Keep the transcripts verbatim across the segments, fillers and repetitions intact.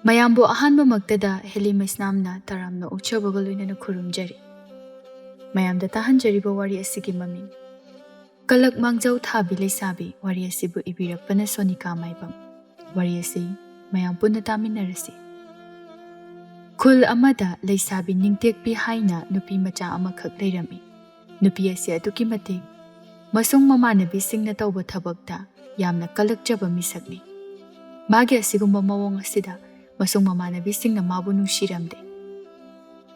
ꯃꯌꯥꯝꯕꯨ ꯑꯍꯥꯟꯕꯃꯛꯇꯗ ꯍꯦꯂꯤ ꯃꯩꯁꯅꯥꯝꯅ ꯇꯔꯥꯝꯅ ꯑꯣꯛꯆꯕꯒ ꯂꯣꯏꯅꯅ ꯈꯨꯔꯨꯝꯖꯔꯤ꯫ ꯃꯌꯥꯝꯗ ꯇꯥꯍꯟꯖꯔꯤꯕ ꯋꯥꯔꯤ ꯑꯁꯤꯒꯤ ꯃꯃꯤꯡ ꯀꯂꯛ ꯃꯥꯡꯖꯧ ꯊꯥꯕꯤ ꯂꯩꯁꯥꯕꯤ꯫ ꯋꯥꯔꯤ ꯑꯁꯤꯕꯨ ꯏꯕꯤꯔꯛꯄꯅ ꯁꯣꯅꯤꯀꯥ ꯃꯥꯏꯕꯝ꯫ ꯋꯥꯔꯤ ꯑꯁꯤ ꯃꯌꯥꯝ ꯄꯨꯟꯅ ꯇꯥꯃꯤꯟꯅꯔꯁꯤ꯫ ꯈꯨꯜ ꯑꯃꯗ ꯂꯩꯁꯥꯕꯤ ꯅꯤꯡꯇꯦꯛꯄꯤ ꯍꯥꯏꯅ ꯅꯨꯄꯤ ꯃꯆꯥ ꯑꯃꯈꯛ ꯂꯩꯔꯝꯃꯤ꯫ ꯅꯨꯄꯤ ꯑꯁꯤ ꯑꯗꯨꯛꯀꯤ ꯃꯇꯤꯛ ꯃꯁꯨꯡ ꯃꯃꯥꯟꯅꯕꯤꯁꯤꯡꯅ ꯇꯧꯕ ꯊꯕꯛꯇ ꯌꯥꯝꯅ ꯀꯜꯂꯛꯆꯕ ꯃꯤꯁꯛꯅꯤ꯫ ꯃꯥꯒꯤ ꯑꯁꯤꯒꯨꯝꯕ ꯃꯑꯣꯡ ꯑꯁꯤꯗ ꯃꯁꯨꯡ ꯃꯃꯥꯟꯅꯕꯤꯁꯤꯡꯅ ꯃꯥꯕꯨ ꯅꯨꯡꯁꯤꯔꯝꯗꯦ꯫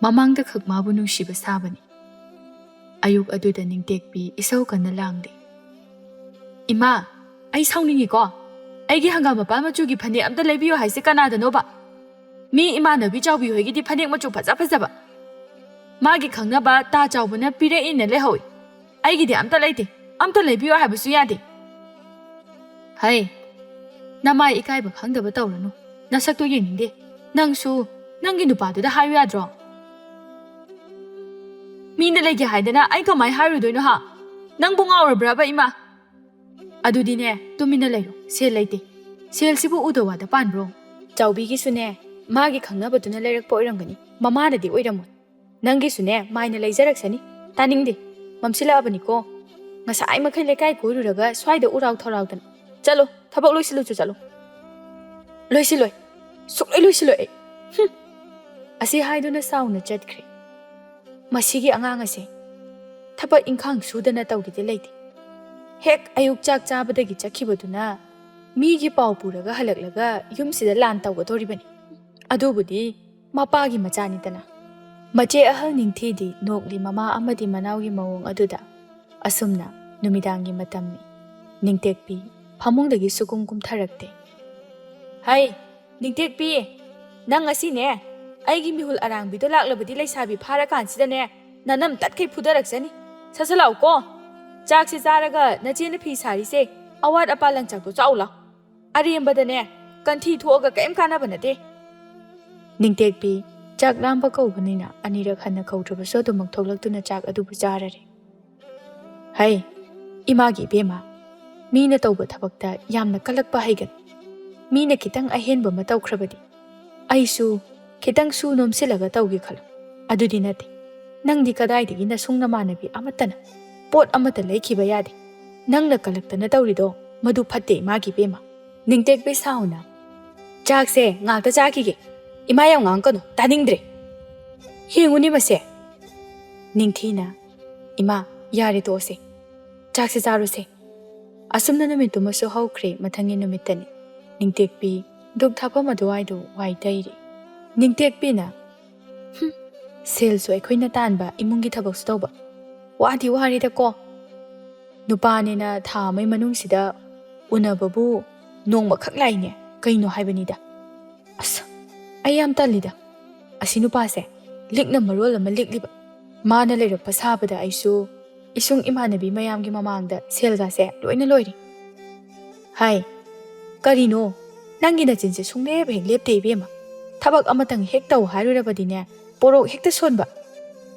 ꯃꯃꯥꯡꯗ ꯈꯛ ꯃꯥꯕꯨ ꯅꯨꯡꯁꯤꯕ ꯁꯥꯕꯅꯤ꯫ ꯑꯌꯨꯛ ꯑꯗꯨꯗ ꯅꯤꯡꯇꯦꯛꯄꯤ ꯏꯁꯧ ꯀꯟꯅ ꯂꯥꯡꯂꯤ꯫ "ꯏꯃꯥ, ꯑꯩ ꯁꯥꯎꯅꯤꯡꯉꯤꯀꯣ꯫ ꯑꯩꯒꯤ ꯍꯪꯒꯥꯝ ꯃꯄꯥꯟ ꯃꯆꯨꯒꯤ ꯐꯅꯦꯛ ꯑꯝꯇ ꯂꯩꯕꯤꯌꯨ ꯍꯥꯏꯁꯦ ꯀꯅꯥꯗꯅꯣꯕ? ꯃꯤ ꯏꯃꯥꯟꯅꯕꯤ ꯆꯥꯎꯕꯤ ꯍꯣꯏꯒꯤꯗꯤ ꯐꯅꯦꯛ ꯃꯆꯨ ꯐꯖ ꯐꯖꯕ, ꯃꯥꯒꯤ ꯈꯪꯅꯕ ꯇꯥ ꯆꯥꯎꯕꯅ ꯄꯤꯔꯛꯏꯅ ꯂꯩꯍꯧꯏ꯫ ꯑꯩꯒꯤꯗꯤ ꯑꯝꯇ ꯂꯩꯇꯦ꯫ ꯑꯝꯇ ꯂꯩꯕꯤꯌꯨ ꯍꯥꯏꯕꯁꯨ ꯌꯥꯗꯦ꯫ ꯍꯩ, ꯅꯃꯥꯏ ꯏꯀꯥꯏꯕ ꯈꯪꯗꯕ ꯇꯧꯔꯅꯨ꯫ ꯅꯁꯛꯇꯣ ꯌꯦꯡꯅꯤꯡꯗꯦ꯫ ꯅꯪꯁꯨ ꯅꯪꯒꯤ ꯅꯨꯄꯥꯗꯨꯗ ꯍꯥꯏꯌꯨ ꯌꯥꯗ꯭ꯔꯣ?" "ꯃꯤꯅ ꯂꯩꯒꯦ ꯍꯥꯏꯗꯅ ꯑꯩ ꯀꯃꯥꯏ ꯍꯥꯏꯔꯨꯗꯣꯏꯅꯣ ꯍꯥ? ꯅꯪꯕꯨ ꯉꯥꯎꯔꯕ꯭ꯔꯕ ꯏꯃꯥ? ꯑꯗꯨꯗꯤꯅꯦ, ꯇꯨꯃꯤꯟꯅ ꯂꯩꯔꯣ꯫ ꯁꯦꯜ ꯂꯩꯇꯦ꯫ ꯁꯦꯜꯁꯤꯕꯨ ꯎꯗ ꯋꯥꯗ ꯄꯥꯟꯕ꯭ꯔꯣ?" ꯆꯥꯎꯕꯤꯒꯤꯁꯨꯅꯦ, ꯃꯥꯒꯤ ꯈꯪꯅꯕꯗꯨꯅ ꯂꯩꯔꯛꯄ ꯑꯣꯏꯔꯝꯒꯅꯤ, ꯃꯃꯥꯅꯗꯤ ꯑꯣꯏꯔꯝꯃꯣꯏ꯫ ꯅꯪꯒꯤꯁꯨꯅꯦ, ꯃꯥꯏꯅ ꯂꯩꯖꯔꯛꯁꯅꯤ꯫ ꯇꯥꯅꯤꯡꯗꯦ꯫ ꯃꯝꯁꯤꯜꯂꯛꯑꯕꯅꯤꯀꯣ꯫ ꯉꯁꯥꯏ ꯃꯈꯩ ꯂꯩꯀꯥꯏ ꯀꯣꯏꯔꯨꯔꯒ ꯁ꯭ꯋꯥꯏꯗ ꯎꯔꯥꯎ ꯊꯧꯔꯥꯎꯗꯅ꯫ ꯆꯠꯂꯣ, ꯊꯕꯛ ꯂꯣꯏꯁꯤꯜꯂꯨꯆꯣ ꯆꯠꯂꯣ꯫ ꯂꯣꯏꯁꯤꯜꯂꯣꯏ꯫ ꯁꯨꯛꯂꯣꯏ ꯂꯣꯏꯁꯤꯜꯂꯣꯏ ꯑꯩ꯫ ꯍꯨꯝ꯫ ꯑꯁꯤ ꯍꯥꯏꯗꯨꯅ ꯁꯥꯎꯅ ꯆꯠꯈ꯭ꯔꯦ꯫ ꯃꯁꯤꯒꯤ ꯑꯉꯥꯡ ꯑꯁꯦ ꯊꯕꯛ ꯏꯪꯈꯥꯡ ꯁꯨꯗꯅ ꯇꯧꯒꯦꯗꯤ ꯂꯩꯇꯦ꯫ ꯍꯦꯛ ꯑꯌꯨꯛ ꯆꯥꯛ ꯆꯥꯕꯗꯒꯤ ꯆꯠꯈꯤꯕꯗꯨꯅ ꯃꯤꯒꯤ ꯄꯥꯎ ꯄꯨꯔꯒ ꯍꯜꯂꯛꯂꯒ ꯌꯨꯝꯁꯤꯗ ꯂꯥꯟ ꯇꯧꯒꯗꯧꯔꯤꯕꯅꯤ꯫ ꯑꯗꯨꯕꯨꯗꯤ ꯃꯄꯥꯒꯤ ꯃꯆꯥꯅꯤꯗꯅ꯫ ꯃꯆꯦ ꯑꯍꯜ ꯅꯤꯡꯊꯤꯗꯤ ꯅꯣꯛꯂꯤ ꯃꯃꯥ ꯑꯃꯗꯤ ꯃꯅꯥꯎꯒꯤ ꯃꯑꯣꯡ ꯑꯗꯨꯗ꯫ ꯑꯁꯨꯝꯅ ꯅꯨꯃꯤꯗꯥꯡꯒꯤ ꯃꯇꯝꯅꯤ꯫ ꯅꯤꯡꯇꯦꯛꯄꯤ ꯐꯃꯨꯡꯗꯒꯤ ꯁꯨꯀꯨꯝ ꯀꯨꯝꯊꯔꯛꯇꯦ꯫ "ꯍꯩ, ꯅꯤꯡꯇꯦꯛꯄꯤ, ꯅꯪ ꯉꯁꯤꯅꯦ, ꯑꯩꯒꯤ ꯃꯤꯍꯨꯜ ꯑꯔꯥꯡꯕꯤꯗꯣ ꯂꯥꯛꯂꯕꯗꯤ ꯂꯩꯁꯥꯕꯤ ꯐꯥꯔꯀꯥꯟꯁꯤꯗꯅꯦ, ꯅꯅꯝ ꯇꯠꯈꯩ ꯐꯨꯗꯔꯛꯆꯅꯤ꯫ ꯁꯠ ꯁꯠ ꯂꯥꯛꯎꯀꯣ꯫ ꯆꯥꯛꯁꯦ ꯆꯥꯔꯒ ꯅꯆꯦꯅ ꯐꯤ ꯁꯥꯔꯤꯁꯦ, ꯑꯋꯥꯠ ꯑꯄꯥ ꯂꯪꯆꯥꯛꯇꯣ ꯆꯥꯎ ꯂꯥꯎ꯫ ꯑꯔꯦꯝꯕꯗꯅꯦ, ꯀꯟꯊꯤ ꯊꯣꯛꯑꯒ ꯀꯔꯤꯝ ꯀꯥꯟꯅꯕ ꯅꯠꯇꯦ꯫" ꯅꯤꯡꯇꯦꯛꯄꯤ ꯆꯥꯛ ꯂꯥꯝꯕ ꯀꯧꯕꯅꯤꯅ ꯑꯅꯤꯔꯛ ꯍꯟꯅ ꯀꯧꯗ꯭ꯔꯕꯁꯨ ꯑꯗꯨꯃꯛ ꯊꯣꯛꯂꯛꯇꯨꯅ ꯆꯥꯛ ꯑꯗꯨꯕꯨ ꯆꯥꯔꯔꯦ꯫ "ꯍꯩ, ꯏꯃꯥꯒꯤ ꯏꯕꯦꯝꯃ, ꯃꯤꯅ ꯇꯧꯕ ꯊꯕꯛꯇ ꯌꯥꯝꯅ ꯀꯜꯂꯛꯄ ꯍꯩꯒꯅꯨ꯫ ꯃꯤꯅ ꯈꯤꯇꯪ ꯑꯍꯦꯟꯕ ꯑꯃ ꯇꯧꯈ꯭ꯔꯕꯗꯤ ꯑꯩꯁꯨ ꯈꯤꯇꯪꯁꯨ ꯅꯣꯝꯁꯤꯜꯂꯒ ꯇꯧꯒꯦ ꯈꯜꯂꯨ꯫ ꯑꯗꯨꯗꯤ ꯅꯠꯇꯦ꯫ ꯅꯪꯗꯤ ꯀꯗꯥꯏꯗꯒꯤ ꯅꯁꯨꯡ ꯅꯃꯥꯟꯅꯕꯤ ꯑꯃꯠꯇꯅ ꯄꯣꯠ ꯑꯃꯠꯇ ꯂꯩꯈꯤꯕ ꯌꯥꯗꯦ꯫ ꯅꯪꯅ ꯀꯜꯂꯛꯇꯅ ꯇꯧꯔꯤꯗꯣ ꯃꯗꯨ ꯐꯠꯇꯦ, ꯏꯃꯥꯒꯤ ꯏꯕꯦꯝꯃ꯫ ꯅꯤꯡꯇꯦꯛꯄꯤ ꯁꯥꯎꯅ, "ꯆꯥꯛꯁꯦ ꯉꯥꯛꯇ ꯆꯥꯈꯤꯒꯦ꯫ ꯏꯃꯥ ꯌꯥꯝ ꯉꯥꯡꯉꯛꯀꯅꯨ, ꯇꯥꯅꯤꯡꯗ꯭ꯔꯦ꯫ ꯌꯦꯡꯉꯨꯅꯦ ꯃꯁꯦ꯫" ꯅꯤꯡꯊꯤꯅ, "ꯏꯃꯥ, ꯌꯥꯔꯦ, ꯇꯣꯛꯑꯁꯦ꯫ ꯆꯥꯛꯁꯦ ꯆꯥꯔꯨꯁꯦ꯫" ꯑꯁꯨꯝꯅ ꯅꯨꯃꯤꯠꯇꯨꯃꯁꯨ ꯍꯧꯈ꯭ꯔꯦ꯫ ꯃꯊꯪꯒꯤ ꯅꯨꯃꯤꯠꯇꯅꯤ꯫ ꯅꯤꯡꯇꯦꯛꯄꯤ ꯙꯨꯞ ꯊꯥꯐꯝ ꯑꯗꯨꯋꯥꯏꯗꯨ ꯋꯥꯏ ꯇꯩꯔꯤ꯫ ꯅꯤꯡꯇꯦꯛꯄꯤꯅ, "ꯍꯨꯝ, ꯁꯦꯜꯁꯨ ꯑꯩꯈꯣꯏꯅ ꯇꯥꯟꯕ, ꯏꯃꯨꯡꯒꯤ ꯊꯕꯛꯁꯨ ꯇꯧꯕ꯫ ꯋꯥꯗꯤ ꯋꯥꯔꯦꯗꯀꯣ꯫ ꯅꯨꯄꯥꯅꯦꯅ ꯊꯥ ꯑꯃꯒꯤ ꯃꯅꯨꯡꯁꯤꯗ ꯎꯅꯕꯕꯨ ꯅꯣꯡꯃꯈꯛ ꯂꯥꯛꯏꯅꯦ꯫ ꯀꯩꯅꯣ ꯍꯥꯏꯕꯅꯤꯗ꯫ ꯑꯁ, ꯑꯩ ꯌꯥꯝ ꯇꯜꯂꯤꯗ꯫ ꯑꯁꯤ ꯅꯨꯄꯥꯁꯦ ꯂꯤꯛꯅ ꯃꯔꯣꯜ ꯑꯃ ꯂꯤꯛꯂꯤꯕ꯫ ꯃꯥꯅ ꯂꯩꯔꯛꯄ ꯁꯥꯕꯗ ꯑꯩꯁꯨ ꯏꯁꯨꯡ ꯏꯃꯥꯟꯅꯕꯤ ꯃꯌꯥꯝꯒꯤ ꯃꯃꯥꯡꯗ ꯁꯦꯜꯒꯥꯁꯦ ꯂꯣꯏꯅ ꯂꯣꯏꯔꯦ꯫" "ꯍꯥꯏ, ꯀꯔꯤꯅꯣ? ꯅꯪꯒꯤ ꯅꯆꯤꯟꯁꯦ ꯁꯨꯡꯂꯦꯞ ꯍꯦꯛ ꯂꯦꯞꯇꯦ ꯏꯕꯦꯝꯃ꯫ ꯊꯕꯛ ꯑꯃꯇꯪ ꯍꯦꯛ ꯇꯧ ꯍꯥꯏꯔꯨꯔꯕꯗꯤꯅꯦ, ꯄꯣꯔꯣꯛ ꯍꯦꯛꯇ ꯁꯣꯟꯕ꯫"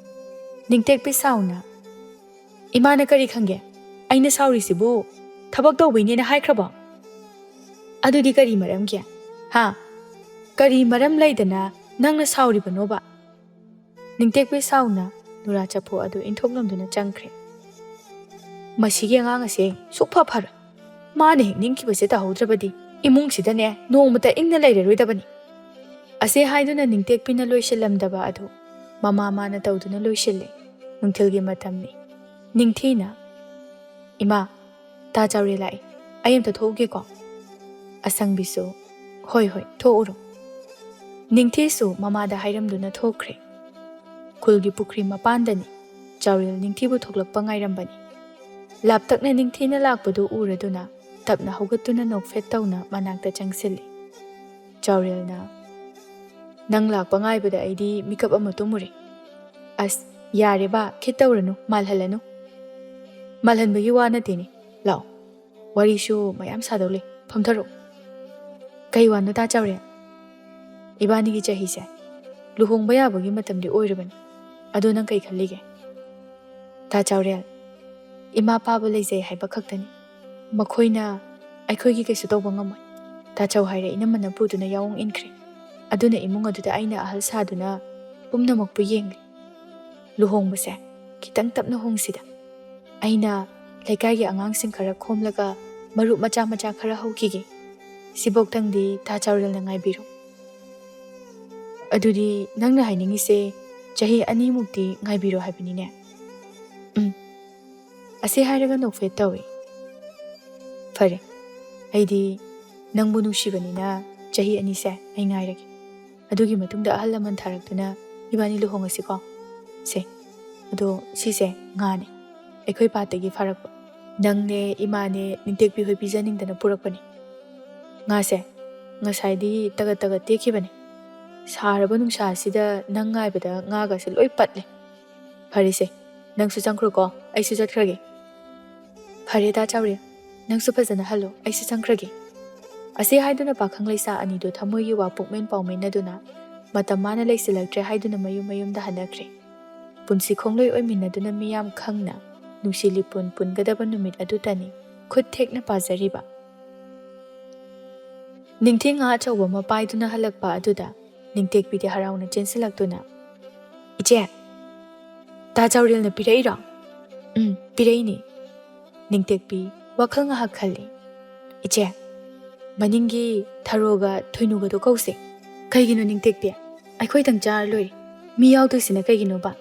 ꯅꯤꯡꯇꯦꯛꯄꯤ ꯁꯥꯎꯅ, "ꯏꯃꯥꯅ ꯀꯔꯤ ꯈꯪꯒꯦ? ꯑꯩꯅ ꯁꯥꯎꯔꯤꯁꯤꯕꯨ ꯊꯕꯛ ꯇꯧꯕꯩꯅꯦꯅ ꯍꯥꯏꯈ꯭ꯔꯕꯣ? ꯑꯗꯨꯗꯤ ꯀꯔꯤ ꯃꯔꯝꯒꯤ? ꯍꯥ? ꯀꯔꯤ ꯃꯔꯝ ꯂꯩꯗꯅ ꯅꯪꯅ ꯁꯥꯎꯔꯤꯕꯅꯣꯕ?" ꯅꯤꯡꯇꯦꯛꯄꯤ ꯁꯥꯎꯅ ꯅꯨꯔꯥ ꯆꯐꯨ ꯑꯗꯨ ꯏꯟꯊꯣꯛꯂꯝꯗꯨꯅ ꯆꯪꯈ꯭ꯔꯦ꯫ "ꯃꯁꯤꯒꯤ ꯑꯉꯥꯡ ꯑꯁꯦ ꯁꯨꯛꯐ ꯐꯔꯣꯏ꯫ ꯃꯥꯅ ꯍꯦꯛ ꯅꯤꯡꯈꯤꯕꯁꯦ ꯇꯧꯍꯧꯗ꯭ꯔꯕꯗꯤ ꯏꯃꯨꯡꯁꯤꯗꯅꯦ ꯅꯣꯡꯃꯇ ꯏꯪꯅ ꯂꯩꯔꯔꯣꯏꯗꯕꯅꯤ꯫" ꯑꯁꯤ ꯍꯥꯏꯗꯨꯅ ꯅꯤꯡꯇꯦꯛꯄꯤꯅ ꯂꯣꯏꯁꯤꯜꯂꯝꯗꯕ ꯑꯗꯨ ꯃꯃꯥ ꯃꯥꯅ ꯇꯧꯗꯨꯅ ꯂꯣꯏꯁꯤꯜꯂꯦ꯫ ꯅꯨꯡꯊꯤꯜꯒꯤ ꯃꯇꯝꯅꯤ꯫ ꯅꯤꯡꯊꯤꯅ, "ꯏꯃꯥ, ꯇꯥ ꯆꯥꯎꯔꯦꯜ ꯂꯥꯛꯑꯦ꯫ ꯑꯩ ꯑꯝꯇ ꯊꯣꯛꯎꯒꯦꯀꯣ꯫" ꯑꯁꯪꯕꯤꯁꯨ, "ꯍꯣꯏ, ꯍꯣꯏ, ꯊꯣꯛꯎꯔꯣ꯫" ꯅꯤꯡꯊꯤꯁꯨ ꯃꯃꯥꯗ ꯍꯥꯏꯔꯝꯗꯨꯅ ꯊꯣꯛꯈ꯭ꯔꯦ꯫ ꯈꯨꯜꯒꯤ ꯄꯨꯈ꯭ꯔꯤ ꯃꯄꯥꯟꯗꯅꯤ꯫ ꯆꯥꯎꯔꯦꯜ ꯅꯤꯡꯊꯤꯕꯨ ꯊꯣꯛꯂꯛꯄ ꯉꯥꯏꯔꯝꯕꯅꯤ꯫ ꯂꯥꯞꯇꯛꯅ ꯅꯤꯡꯊꯤꯅ ꯂꯥꯛꯄꯗꯨ ꯎꯔꯗꯨꯅ ꯇꯞꯅ ꯍꯧꯒꯠꯇꯨꯅ ꯅꯣꯛꯐꯦꯠ ꯇꯧꯅ ꯃꯅꯥꯛꯇ ꯆꯪꯁꯤꯜꯂꯤ꯫ ꯆꯥꯎꯔꯦꯜꯅ, "ꯅꯪ ꯂꯥꯛꯄ ꯉꯥꯏꯕꯗ ꯑꯩꯗꯤ ꯃꯤꯀꯞ ꯑꯃ ꯇꯨꯝꯃꯨꯔꯦ꯫" "ꯑꯁ, ꯌꯥꯔꯦ ꯕꯥ, ꯈꯤꯠ ꯇꯧꯔꯅꯨ, ꯃꯥꯜꯍꯜꯂꯅꯨ꯫" "ꯃꯥꯜꯍꯟꯕꯒꯤ ꯋꯥ ꯅꯠꯇꯦꯅꯦ꯫ ꯂꯥꯛꯑꯣ, ꯋꯥꯔꯤꯁꯨ ꯃꯌꯥꯝ ꯁꯥꯗꯧ ꯂꯩ꯫ ꯐꯝꯊꯔꯛꯑꯣ꯫" "ꯀꯩ ꯋꯥꯅꯣ ꯇꯥ ꯆꯥꯎꯔꯦꯜ?" "ꯏꯕꯥꯅꯤꯒꯤ ꯆꯍꯤꯁꯦ ꯂꯨꯍꯣꯡꯕ ꯌꯥꯕꯒꯤ ꯃꯇꯝꯗꯤ ꯑꯣꯏꯔꯕꯅꯤ꯫ ꯑꯗꯣ ꯅꯪ ꯀꯩ ꯈꯜꯂꯤꯒꯦ?" "ꯇꯥ ꯆꯥꯎꯔꯦꯜ, ꯏꯃꯥ ꯄꯥꯕ ꯂꯩꯖꯩ ꯍꯥꯏꯕ ꯈꯛꯇꯅꯤ꯫ ꯃꯈꯣꯏꯅ ꯑꯩꯈꯣꯏꯒꯤ ꯀꯩꯁꯨ ꯇꯧꯕ ꯉꯝꯃꯣꯏ꯫" ꯇꯥꯆꯧ ꯍꯥꯏꯔꯦ ꯏꯅꯝꯃꯅ ꯄꯨꯗꯨꯅ ꯌꯥꯑꯣꯡ ꯏꯟꯈ꯭ꯔꯦ꯫ ꯑꯗꯨꯅ ꯏꯃꯨꯡ ꯑꯗꯨꯗ ꯑꯩꯅ ꯑꯍꯜ ꯁꯥꯗꯨꯅ ꯄꯨꯝꯅꯃꯛꯄꯨ ꯌꯦꯡꯂꯤ꯫ ꯂꯨꯍꯣꯡꯕꯁꯦ ꯈꯤꯇꯪ ꯇꯞꯅ ꯍꯣꯡꯁꯤꯗ꯫ ꯑꯩꯅ ꯂꯩꯀꯥꯏꯒꯤ ꯑꯉꯥꯡꯁꯤꯡ ꯈꯔ ꯈꯣꯝꯂꯒ ꯃꯔꯨꯞ ꯃꯆꯥ ꯃꯆꯥ ꯈꯔ ꯍꯧꯈꯤꯒꯦ꯫ ꯁꯤꯕꯣꯛꯇꯪꯗꯤ ꯇꯥ ꯆꯥꯎꯔꯦꯜꯅ ꯉꯥꯏꯕꯤꯔꯣ꯫ ꯑꯗꯨꯗꯤ ꯅꯪꯅ ꯍꯥꯏꯅꯤꯡꯉꯤꯁꯦ ꯆꯍꯤ ꯑꯅꯤꯃꯨꯛꯇꯤ ꯉꯥꯏꯕꯤꯔꯣ ꯍꯥꯏꯕꯅꯤꯅꯦ? ꯎꯝ꯫ ꯑꯁꯤ ꯍꯥꯏꯔꯒ ꯅꯣꯛꯐꯦꯠ ꯇꯧꯏ꯫ ꯐꯔꯦ, ꯑꯩꯗꯤ ꯅꯪꯕꯨ ꯅꯨꯡꯁꯤꯕꯅꯤꯅ ꯆꯍꯤ ꯑꯅꯤꯁꯦ ꯑꯩ ꯉꯥꯏꯔꯒꯦ꯫ ꯑꯗꯨꯒꯤ ꯃꯇꯨꯡꯗ ꯑꯍꯜ ꯂꯃꯟ ꯊꯥꯔꯛꯇꯨꯅ ꯏꯕꯥꯅꯤ ꯂꯨꯍꯣꯡꯉꯁꯤꯀꯣ꯫ ꯁꯦ, ꯑꯗꯣ ꯁꯤꯁꯦ ꯉꯥꯅꯦ, ꯑꯩꯈꯣꯏ ꯄꯥꯠꯇꯒꯤ ꯐꯥꯔꯛꯄ꯫ ꯅꯪꯅꯦ, ꯏꯃꯥꯅꯦ, ꯅꯤꯡꯇꯦꯛꯄꯤ ꯍꯣꯏ ꯄꯤꯖꯅꯤꯡꯗꯅ ꯄꯨꯔꯛꯄꯅꯦ꯫ ꯉꯥꯁꯦ ꯉꯁꯥꯏꯗꯤ ꯇꯒꯠ ꯇꯒꯠ ꯇꯦꯛꯈꯤꯕꯅꯦ꯫ ꯁꯥꯔꯕ ꯅꯨꯡꯁꯥ ꯑꯁꯤꯗ ꯅꯪ ꯉꯥꯏꯕꯗ ꯉꯥꯒꯁꯦ ꯂꯣꯏ ꯄꯠꯂꯦ꯫ ꯐꯔꯦꯁꯦ, ꯅꯪꯁꯨ ꯆꯪꯈ꯭ꯔꯣꯀꯣ, ꯑꯩꯁꯨ ꯆꯠꯈ꯭ꯔꯒꯦ꯫ ꯐꯔꯦ ꯇꯥ ꯆꯥꯎꯔꯦꯜ, ꯅꯪꯁꯨ ꯐꯖꯅ ꯍꯜꯂꯣ, ꯑꯩꯁꯨ ꯆꯪꯈ꯭ꯔꯒꯦ꯫ ꯑꯁꯤ ꯍꯥꯏꯗꯨꯅ ꯄꯥꯈꯪ ꯂꯩꯁꯥ ꯑꯅꯤꯗꯣ ꯊꯃꯣꯏꯒꯤ ꯋꯥ ꯄꯨꯛꯃꯦꯟ ꯄꯥꯎꯃꯦꯟꯅꯗꯨꯅ ꯃꯇꯝ ꯃꯥꯅ ꯂꯩꯁꯤꯜꯂꯛꯇ꯭ꯔꯦ ꯍꯥꯏꯗꯨꯅ ꯃꯌꯨꯝ ꯃꯌꯨꯝꯗ ꯍꯟꯅꯈ꯭ꯔꯦ꯫ ꯄꯨꯟꯁꯤ ꯈꯣꯡꯂꯣꯏ ꯑꯣꯏꯃꯤꯟꯅꯗꯨꯅ ꯃꯤꯌꯥꯝ ꯈꯪꯅ ꯅꯨꯡꯁꯤ ꯂꯤꯄꯨꯟ ꯄꯨꯟꯒꯗꯕ ꯅꯨꯃꯤꯠ ꯑꯗꯨꯇꯅꯤ ꯈꯨꯠ ꯊꯦꯛꯅ ꯄꯥꯖꯔꯤꯕ꯫ ꯅꯤꯡꯊꯤ ꯉꯥ ꯑꯆꯧꯕ ꯑꯃ ꯄꯥꯏꯗꯨꯅ ꯍꯜꯂꯛꯄ ꯑꯗꯨꯗ ꯅꯤꯡꯇꯦꯛꯄꯤꯗꯤ ꯍꯔꯥꯎꯅ ꯆꯦꯟꯁꯤꯜꯂꯛꯇꯨꯅ, "ꯏꯆꯦ, ꯇꯥ ꯆꯥꯎꯔꯦꯜꯅ ꯄꯤꯔꯛꯏꯔꯣ?" "ꯎꯝ, ꯄꯤꯔꯛꯏꯅꯦ꯫" ꯅꯤꯡꯇꯦꯛꯄꯤ ꯋꯥꯈꯜ ꯉꯥꯏꯍꯥꯛ ꯈꯜꯂꯤ꯫ "ꯏꯆꯦ, ꯃꯅꯤꯡꯒꯤ ꯊꯔꯣꯒ ꯊꯣꯏꯅꯨꯒꯗꯣ ꯀꯧꯁꯦ꯫" "ꯀꯩꯒꯤꯅꯣ ꯅꯤꯡꯇꯦꯛꯄꯤ? ꯑꯩꯈꯣꯏꯗꯪ ꯆꯥꯔ ꯂꯣꯏꯔꯦ꯫ ꯃꯤ ꯌꯥꯎꯗꯣꯏꯁꯤꯅ ꯀꯩꯒꯤꯅꯣꯕ?"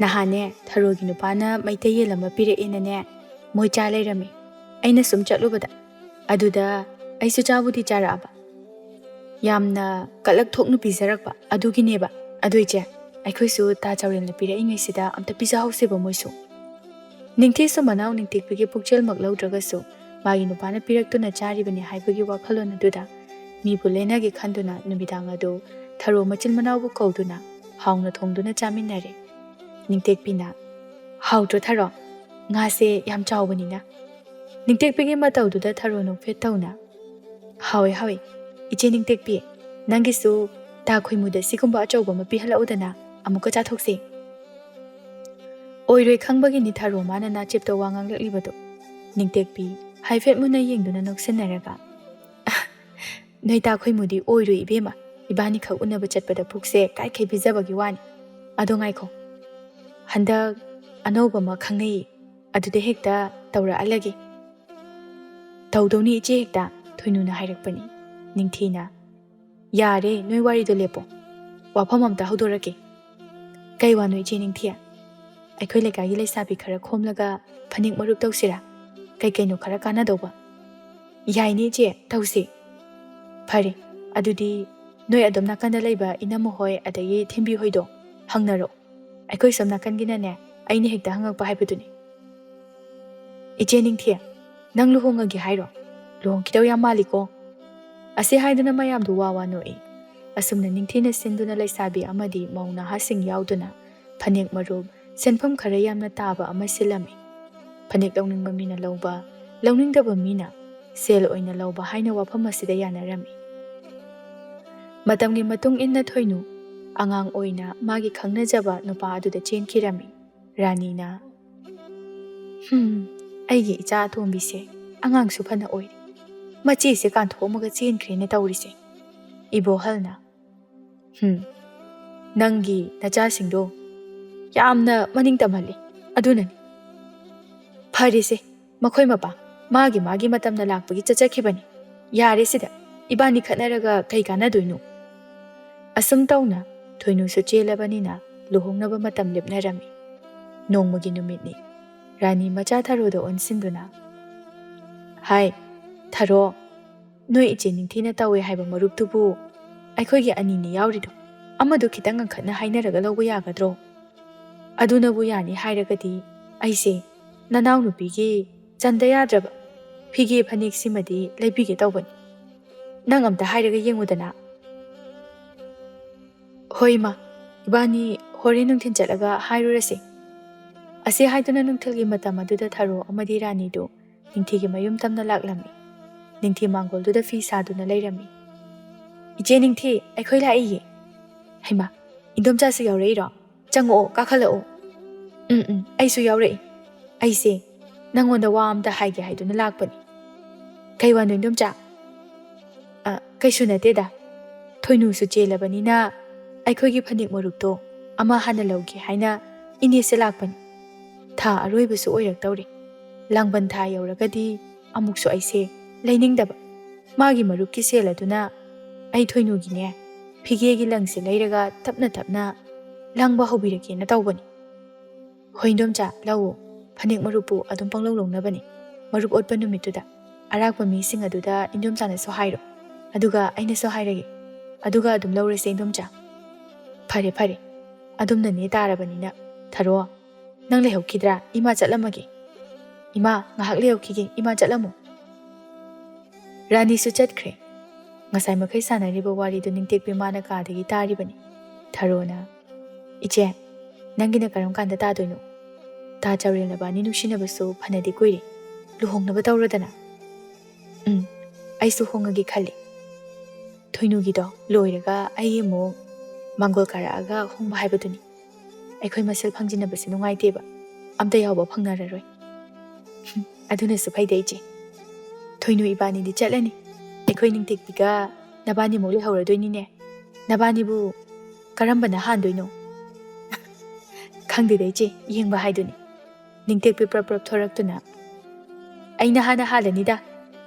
"ꯅꯍꯥꯟꯅꯦ ꯊꯔꯣꯒꯤ ꯅꯨꯄꯥꯅ ꯃꯩꯇꯩ ꯌꯦꯟ ꯑꯃ ꯄꯤꯔꯛꯑꯦꯅꯅꯦ, ꯃꯣꯏ ꯆꯥ ꯂꯩꯔꯝꯃꯦ꯫ ꯑꯩꯅ ꯁꯨꯝ ꯆꯠꯂꯨꯕꯗ꯫ ꯑꯗꯨꯗ ꯑꯩꯁꯨ ꯆꯥꯕꯨꯗꯤ ꯆꯥꯔꯛꯑꯕ꯫ ꯌꯥꯝꯅ ꯀꯂꯛ ꯊꯣꯛꯅ ꯄꯤꯖꯔꯛꯄ ꯑꯗꯨꯒꯤꯅꯦꯕ꯫ ꯑꯗꯨ ꯏꯆꯦ, ꯑꯩꯈꯣꯏꯁꯨ ꯇꯥ ꯆꯥꯎꯔꯦꯜꯅ ꯄꯤꯔꯛꯏꯉꯩꯁꯤꯗ ꯑꯝꯇ ꯄꯤꯖꯍꯧꯁꯦꯕ ꯃꯣꯏꯁꯨ꯫" ꯅꯤꯡꯊꯤꯁꯨ ꯃꯅꯥꯎ ꯅꯤꯡꯇꯦꯛꯄꯤꯒꯤ ꯄꯨꯛꯆꯦꯜꯃꯛ ꯂꯧꯗ꯭ꯔꯒꯁꯨ ꯃꯥꯒꯤ ꯅꯨꯄꯥꯅ ꯄꯤꯔꯛꯇꯨꯅ ꯆꯥꯔꯤꯕꯅꯤ ꯍꯥꯏꯕꯒꯤ ꯋꯥꯈꯜꯂꯣꯟ ꯑꯗꯨꯗ ꯃꯤꯕꯨ ꯂꯦꯟꯅꯒꯦ ꯈꯟꯗꯨꯅ ꯅꯨꯃꯤꯗꯥꯡ ꯑꯗꯨ ꯊꯔꯣ ꯃꯆꯤꯟ ꯃꯅꯥꯎꯕꯨ ꯀꯧꯗꯨꯅ ꯍꯥꯎꯅ ꯊꯣꯡꯗꯨꯅ ꯆꯥꯃꯤꯟꯅꯔꯦ꯫ ꯅꯤꯡꯇꯦꯛꯄꯤꯅ, "ꯍꯥꯎꯇ꯭ꯔꯣ ꯊꯔꯣ? ꯉꯥꯁꯦ ꯌꯥꯝ ꯆꯥꯎꯕꯅꯤꯅ꯫" ꯅꯤꯡꯇꯦꯛꯄꯤꯒꯤ ꯃꯇꯧꯗꯨꯗ ꯊꯔꯣ ꯅꯣꯛꯐꯦꯠ ꯇꯧꯅ, "ꯍꯥꯎꯋꯦ, ꯍꯥꯎꯋꯦ꯫ ꯏꯆꯦ ꯅꯤꯡꯇꯦꯛꯄꯤ, ꯅꯪꯒꯤꯁꯨ ꯇꯥ ꯈꯣꯏꯃꯨꯗ ꯁꯤꯒꯨꯝꯕ ꯑꯆꯧꯕ ꯑꯃ ꯄꯤꯍꯜꯂꯛꯎꯗꯅ, ꯑꯃꯨꯛꯀ ꯆꯥꯊꯣꯛꯁꯦ꯫" ꯑꯣꯏꯔꯣꯏ ꯈꯪꯕꯒꯤꯅꯤ ꯊꯔꯣ ꯃꯥꯅ ꯅꯥꯆꯦꯞꯇ ꯋꯥ ꯉꯥꯡꯂꯛꯂꯤꯕꯗꯨ꯫ ꯅꯤꯡꯇꯦꯛꯄꯤ ꯍꯥꯏꯐꯦꯠ ꯃꯨꯟꯅ ꯌꯦꯡꯗꯨꯅ ꯅꯣꯛꯁꯤꯟꯅꯔꯒ, "ꯅꯣꯏ ꯇꯥ ꯈꯣꯏꯃꯨꯗꯤ ꯑꯣꯏꯔꯣꯏ ꯏꯕꯦꯝꯃ꯫ ꯏꯕꯥꯅꯤꯈꯛ ꯎꯅꯕ ꯆꯠꯄꯗ ꯄꯨꯛꯁꯦ ꯀꯥꯏꯈꯩ ꯄꯤꯖꯕꯒꯤ ꯋꯥꯅꯤ꯫ ꯑꯗꯣ ꯉꯥꯏꯈꯣ, ꯍꯟꯗꯛ ꯑꯅꯧꯕ ꯑꯃ ꯈꯪꯅꯩꯌꯦ, ꯑꯗꯨꯗ ꯍꯦꯛꯇ ꯇꯧꯔꯛꯍꯜꯂꯒꯦ꯫ "ꯇꯧꯗꯧꯅꯤ ꯏꯆꯦ, ꯍꯦꯛꯇ", ꯊꯣꯏꯅꯨꯅ ꯍꯥꯏꯔꯛꯄꯅꯤ꯫ ꯅꯤꯡꯊꯤꯅ, "ꯌꯥꯔꯦ, ꯅꯣꯏ ꯋꯥꯔꯤꯗꯣ ꯂꯦꯞꯄꯣ, ꯋꯥꯐꯝ ꯑꯝꯇ ꯍꯧꯗꯣꯔꯛꯀꯦ꯫" "ꯀꯩ ꯋꯥꯅꯣ ꯏꯆꯦ ꯅꯤꯡꯊꯤ? ꯑꯩꯈꯣꯏ ꯂꯩꯀꯥꯏꯒꯤ ꯂꯩꯁꯥꯕꯤ ꯈꯔ ꯈꯣꯝꯂꯒ ꯐꯅꯦꯛ ꯃꯔꯨꯞ ꯇꯧꯁꯤꯔꯥ? ꯀꯩ ꯀꯩꯅꯣ ꯈꯔ ꯀꯥꯟꯅꯗꯧꯕ꯫" "ꯌꯥꯏꯅꯦ ꯏꯆꯦ, ꯇꯧꯁꯤ꯫" "ꯐꯔꯦ, ꯑꯗꯨꯗꯤ ꯅꯣꯏ ꯑꯗꯣꯝ ꯅꯥꯀꯟꯗ ꯂꯩꯕ ꯏꯅꯝꯃ ꯍꯣꯏ ꯑꯗꯒꯤ ꯊꯤꯟꯕꯤ ꯍꯣꯏꯗꯣ ꯍꯪꯅꯔꯣ꯫ ꯑꯩꯈꯣꯏ ꯁꯣꯝ ꯅꯥꯀꯟꯒꯤꯅꯅꯦ, ꯑꯩꯅ ꯍꯦꯛꯇ ꯍꯪꯉꯛꯄ ꯍꯥꯏꯕꯗꯨꯅꯤ꯫" "ꯏꯆꯦ ꯅꯤꯡꯊꯤ, ꯅꯪ ꯂꯨꯍꯣꯡꯉꯒꯦ ꯍꯥꯏꯔꯣ? ꯂꯨꯍꯣꯡꯈꯤꯗꯧ ꯌꯥꯝ ꯃꯥꯜꯂꯤꯀꯣ꯫" ꯑꯁꯤ ꯍꯥꯏꯗꯨꯅ ꯃꯌꯥꯝꯗꯨ ꯋꯥ ꯋꯥ ꯅꯣꯛꯏ꯫ ꯑꯁꯨꯝꯅ ꯅꯤꯡꯊꯤꯅ ꯁꯤꯟꯗꯨꯅ ꯂꯩꯁꯥꯕꯤ ꯑꯃꯗꯤ ꯃꯧ ꯅꯍꯥꯁꯤꯡ ꯌꯥꯎꯗꯨꯅ ꯐꯅꯦꯛ ꯃꯔꯨꯞ, ꯁꯦꯟꯐꯝ ꯈꯔ ꯌꯥꯝꯅ ꯇꯥꯕ ꯑꯃ ꯁꯤꯜꯂꯝꯃꯤ꯫ ꯐꯅꯦꯛ ꯂꯧꯅꯤꯡꯕ ꯃꯤꯅ ꯂꯧꯕ, ꯂꯧꯅꯤꯡꯗꯕ ꯃꯤꯅ ꯁꯦꯜ ꯑꯣꯏꯅ ꯂꯧꯕ ꯍꯥꯏꯅ ꯋꯥꯐꯝ ꯑꯁꯤꯗ ꯌꯥꯅꯔꯝꯃꯤ꯫ ꯃꯇꯝꯒꯤ ꯃꯇꯨꯡ ꯏꯟꯅ ꯊꯣꯏꯅꯨ ꯑꯉꯥꯡ ꯑꯣꯏꯅ ꯃꯥꯒꯤ ꯈꯪꯅꯖꯕ ꯅꯨꯄꯥ ꯑꯗꯨꯗ ꯆꯦꯟꯈꯤꯔꯝꯃꯤ꯫ ꯔꯥꯅꯤꯅ, "ꯍꯨꯝ, ꯑꯩꯒꯤ ꯏꯆꯥ ꯑꯇꯣꯝꯕꯤꯁꯦ ꯑꯉꯥꯡꯁꯨ ꯐꯅ ꯑꯣꯏꯔꯤ, ꯃꯆꯦꯁꯦ ꯀꯥꯟꯊꯣꯛꯑꯝꯃꯒ ꯆꯦꯟꯈ꯭ꯔꯦꯅ ꯇꯧꯔꯤꯁꯦ꯫" ꯏꯕꯣꯍꯜꯅ, "ꯍꯨꯝ, ꯅꯪꯒꯤ ꯅꯆꯥꯁꯤꯡꯗꯣ ꯌꯥꯝꯅ ꯃꯅꯤꯡ ꯇꯝꯍꯜꯂꯤ, ꯑꯗꯨꯅꯅꯤ꯫" "ꯐꯔꯦꯁꯦ, ꯃꯈꯣꯏ ꯃꯄꯥ ꯃꯥꯒꯤ ꯃꯥꯒꯤ ꯃꯇꯝꯅ ꯂꯥꯛꯄꯒꯤ ꯆꯠꯆꯈꯤꯕꯅꯤ꯫ ꯌꯥꯔꯦ ꯁꯤꯗ, ꯏꯕꯥꯅꯤ ꯈꯠꯅꯔꯒ ꯀꯩ ꯀꯥꯟꯅꯗꯣꯏꯅꯣ?" ꯑꯁꯨꯝ ꯇꯧꯅ ꯊꯣꯏꯅꯨꯁꯨ ꯆꯦꯜꯂꯕꯅꯤꯅ ꯂꯨꯍꯣꯡꯅꯕ ꯃꯇꯝ ꯂꯦꯞꯅꯔꯝꯃꯤ꯫ ꯅꯣꯡꯃꯒꯤ ꯅꯨꯃꯤꯠꯅꯤ꯫ ꯔꯥꯅꯤ ꯃꯆꯥ ꯊꯔꯣꯗ ꯑꯣꯟꯁꯤꯟꯗꯨꯅ, "ꯍꯥꯏ, ꯊꯔꯣ, ꯅꯣꯏ ꯏꯆꯦ ꯅꯤꯡꯊꯤꯅ ꯇꯧꯋꯦ ꯍꯥꯏꯕ ꯃꯔꯨꯞꯇꯨꯕꯨ ꯑꯩꯈꯣꯏꯒꯤ ꯑꯅꯤꯅꯤ ꯌꯥꯎꯔꯤꯗꯣ, ꯑꯃꯗꯨ ꯈꯤꯇꯪ ꯉꯟꯈꯠꯅ ꯍꯥꯏꯅꯔꯒ ꯂꯧꯕ ꯌꯥꯒꯗ꯭ꯔꯣ? ꯑꯗꯨꯅꯕꯨ ꯌꯥꯅꯤ ꯍꯥꯏꯔꯒꯗꯤ ꯑꯩꯁꯦ ꯅꯅꯥꯎꯅꯨꯄꯤꯒꯤ ꯆꯟꯗ ꯌꯥꯗ꯭ꯔꯕ ꯐꯤꯒꯦ ꯐꯅꯦꯛꯁꯤꯃꯗꯤ ꯂꯩꯕꯤꯒꯦ ꯇꯧꯕꯅꯤ꯫ ꯅꯪ ꯑꯝꯇ ꯍꯥꯏꯔꯒ ꯌꯦꯡꯉꯨꯗꯅ꯫" "ꯍꯣꯏ ꯏꯃꯥ, ꯏꯕꯥꯅꯤ ꯍꯣꯔꯦꯟ ꯅꯨꯡꯊꯤꯜ ꯆꯠꯂꯒ ꯍꯥꯏꯔꯨꯔꯁꯤ꯫" ꯑꯁꯤ ꯍꯥꯏꯗꯨꯅ ꯅꯨꯡꯊꯤꯜꯒꯤ ꯃꯇꯝ ꯑꯗꯨꯗ ꯊꯔꯣ ꯑꯃꯗꯤ ꯔꯥꯅꯤꯗꯨ ꯅꯤꯡꯊꯤꯒꯤ ꯃꯌꯨꯝ ꯇꯝꯅ ꯂꯥꯛꯂꯝꯃꯤ꯫ ꯅꯤꯡꯊꯤ ꯃꯥꯡꯒꯣꯜꯗꯨꯗ ꯐꯤ ꯁꯥꯗꯨꯅ ꯂꯩꯔꯝꯃꯤ꯫ "ꯏꯆꯦ ꯅꯤꯡꯊꯤ, ꯑꯩꯈꯣꯏ ꯂꯥꯛꯏꯌꯦ꯫" "ꯍꯩꯃꯥ, ꯏꯟꯗꯣꯝꯆꯥꯁꯨ ꯌꯥꯎꯔꯛꯏꯔꯣ? ꯆꯪꯉꯛꯑꯣ, ꯀꯥꯈꯠꯂꯛꯑꯣ꯫" "ꯎꯝ, ꯎꯝ, ꯑꯩꯁꯨ ꯌꯥꯎꯔꯛꯏ꯫ ꯑꯩꯁꯦ ꯅꯪꯉꯣꯟꯗ ꯋꯥ ꯑꯝꯇ ꯍꯥꯏꯒꯦ ꯍꯥꯏꯗꯨꯅ ꯂꯥꯛꯄꯅꯤ꯫" "ꯀꯩ ꯋꯥꯅꯣ ꯏꯟꯗꯣꯝꯆꯥ?" "ꯑ, ꯀꯩꯁꯨ ꯅꯠꯇꯦꯗ꯫ ꯊꯣꯏꯅꯨꯁꯨ ꯆꯦꯜꯂꯕꯅꯤꯅ ꯑꯩꯈꯣꯏꯒꯤ ꯐꯅꯦꯛ ꯃꯔꯨꯞꯇꯣ ꯑꯃ ꯍꯥꯟꯅ ꯂꯧꯒꯦ ꯍꯥꯏꯅ ꯏꯅꯦꯁꯦ ꯂꯥꯛꯄꯅꯤ꯫ ꯊꯥ ꯑꯔꯣꯏꯕꯁꯨ ꯑꯣꯏꯔꯛꯇꯧꯔꯦ꯫ ꯂꯥꯡꯕꯟ ꯊꯥ ꯌꯧꯔꯒꯗꯤ ꯑꯃꯨꯛꯁꯨ ꯑꯩꯁꯦ ꯂꯩꯅꯤꯡꯗꯕ꯫ ꯃꯥꯒꯤ ꯃꯔꯨꯞꯀꯤ ꯁꯦꯜ ꯑꯗꯨꯅ ꯑꯩ ꯊꯣꯏꯅꯨꯒꯤꯅꯦ ꯐꯤꯒꯦꯒꯤ ꯂꯪꯁꯦ ꯂꯩꯔꯒ ꯇꯞꯅ ꯇꯞꯅ ꯂꯪꯕ ꯍꯧꯕꯤꯔꯒꯦꯅ ꯇꯧꯕꯅꯤ꯫ ꯍꯣꯏ ꯏꯟꯗꯣꯝꯆꯥ, ꯂꯧꯑꯣ꯫ ꯐꯅꯦꯛ ꯃꯔꯨꯞꯄꯨ ꯑꯗꯨꯝ ꯄꯪꯂꯧ ꯂꯧꯅꯕꯅꯤ꯫ ꯃꯔꯨꯞ ꯑꯣꯠꯄ ꯅꯨꯃꯤꯠꯇꯨꯗ ꯑꯔꯥꯛꯄ ꯃꯤꯁꯤꯡ ꯑꯗꯨꯗ ꯏꯟꯗꯣꯝꯆꯥꯅꯁꯨ ꯍꯥꯏꯔꯣ, ꯑꯗꯨꯒ ꯑꯩꯅꯁꯨ ꯍꯥꯏꯔꯒꯦ꯫ ꯑꯗꯨꯒ ꯑꯗꯨꯝ ꯂꯧꯔꯁꯦ ꯏꯟꯗꯣꯝꯆꯥ꯫ ꯐꯔꯦ ꯐꯔꯦ, ꯑꯗꯨꯝꯅꯅꯦ ꯇꯥꯔꯕꯅꯤꯅ꯫ ꯊꯔꯣ, ꯅꯪ ꯂꯩꯍꯧꯈꯤꯗ꯭ꯔꯥ? ꯏꯃꯥ ꯆꯠꯂꯝꯃꯒꯦ꯫ ꯏꯃꯥ, ꯉꯥꯏꯍꯥꯛ ꯂꯩꯍꯧꯈꯤꯒꯦ, ꯏꯃꯥ ꯆꯠꯂꯝꯃꯣ꯫ ꯔꯥꯅꯤꯁꯨ ꯆꯠꯈ꯭ꯔꯦ꯫ ꯉꯁꯥꯏ ꯃꯈꯩ ꯁꯥꯟꯅꯔꯤꯕ ꯋꯥꯔꯤꯗꯨ ꯅꯤꯡꯇꯦꯛꯄꯤ ꯃꯥꯅ ꯀꯥꯗꯒꯤ ꯇꯥꯔꯤꯕꯅꯤ꯫ ꯊꯔꯣꯅ, "ꯏꯆꯦ, ꯅꯪꯒꯤꯅ ꯀꯔꯝ ꯀꯥꯟꯗ ꯇꯥꯗꯣꯏꯅꯣ? ꯇꯥ ꯆꯥꯎꯔꯦꯜ ꯅꯕꯥꯅꯤ ꯅꯨꯡꯁꯤꯅꯕꯁꯨ ꯐꯅꯗꯤ ꯀꯨꯏꯔꯦ꯫ ꯂꯨꯍꯣꯡꯅꯕ ꯇꯧꯔꯣꯗꯅ?" "ꯎꯝ, ꯑꯩꯁꯨ ꯍꯣꯡꯉꯒꯦ ꯈꯜꯂꯤ꯫ ꯊꯣꯏꯅꯨꯒꯤꯗꯣ ꯂꯣꯏꯔꯒ ꯑꯩ ꯑꯃꯨꯛ ꯃꯥꯡꯒꯣꯜ ꯀꯥꯔꯛꯑꯒ ꯍꯣꯡꯕ ꯍꯥꯏꯕꯗꯨꯅꯤ꯫ ꯑꯩꯈꯣꯏ ꯃꯁꯦꯜ ꯐꯪꯖꯤꯟꯅꯕꯁꯦ ꯅꯨꯡꯉꯥꯏꯇꯦꯕ꯫ ꯑꯝꯇ ꯌꯥꯎꯕ ꯐꯪꯅꯔꯔꯣꯏ꯫" "ꯑꯗꯨꯅꯁꯨ ꯐꯩꯗ ꯏꯆꯦ꯫ ꯊꯣꯏꯅꯨ ꯏꯕꯥꯅꯤꯗꯤ ꯆꯠꯂꯅꯤ꯫ ꯑꯩꯈꯣꯏ ꯅꯤꯡꯇꯦꯛꯄꯤꯒ ꯅꯕꯥꯅꯤꯃꯨꯛ ꯂꯩꯍꯧꯔꯗꯣꯏꯅꯤꯅꯦ꯫ ꯅꯕꯥꯅꯤꯕꯨ ꯀꯔꯝꯕꯅ ꯍꯥꯟꯗꯣꯏꯅꯣ?" "ꯈꯪꯗꯦꯗ ꯏꯆꯦ, ꯌꯦꯡꯕ ꯍꯥꯏꯗꯨꯅꯤ꯫" ꯅꯤꯡꯇꯦꯛꯄꯤ ꯄ꯭ꯔꯞ ꯄ꯭ꯔꯞ ꯊꯣꯔꯛꯇꯨꯅ, "ꯑꯩꯅ ꯍꯥꯟꯅ ꯍꯥꯜꯂꯅꯤꯗ꯫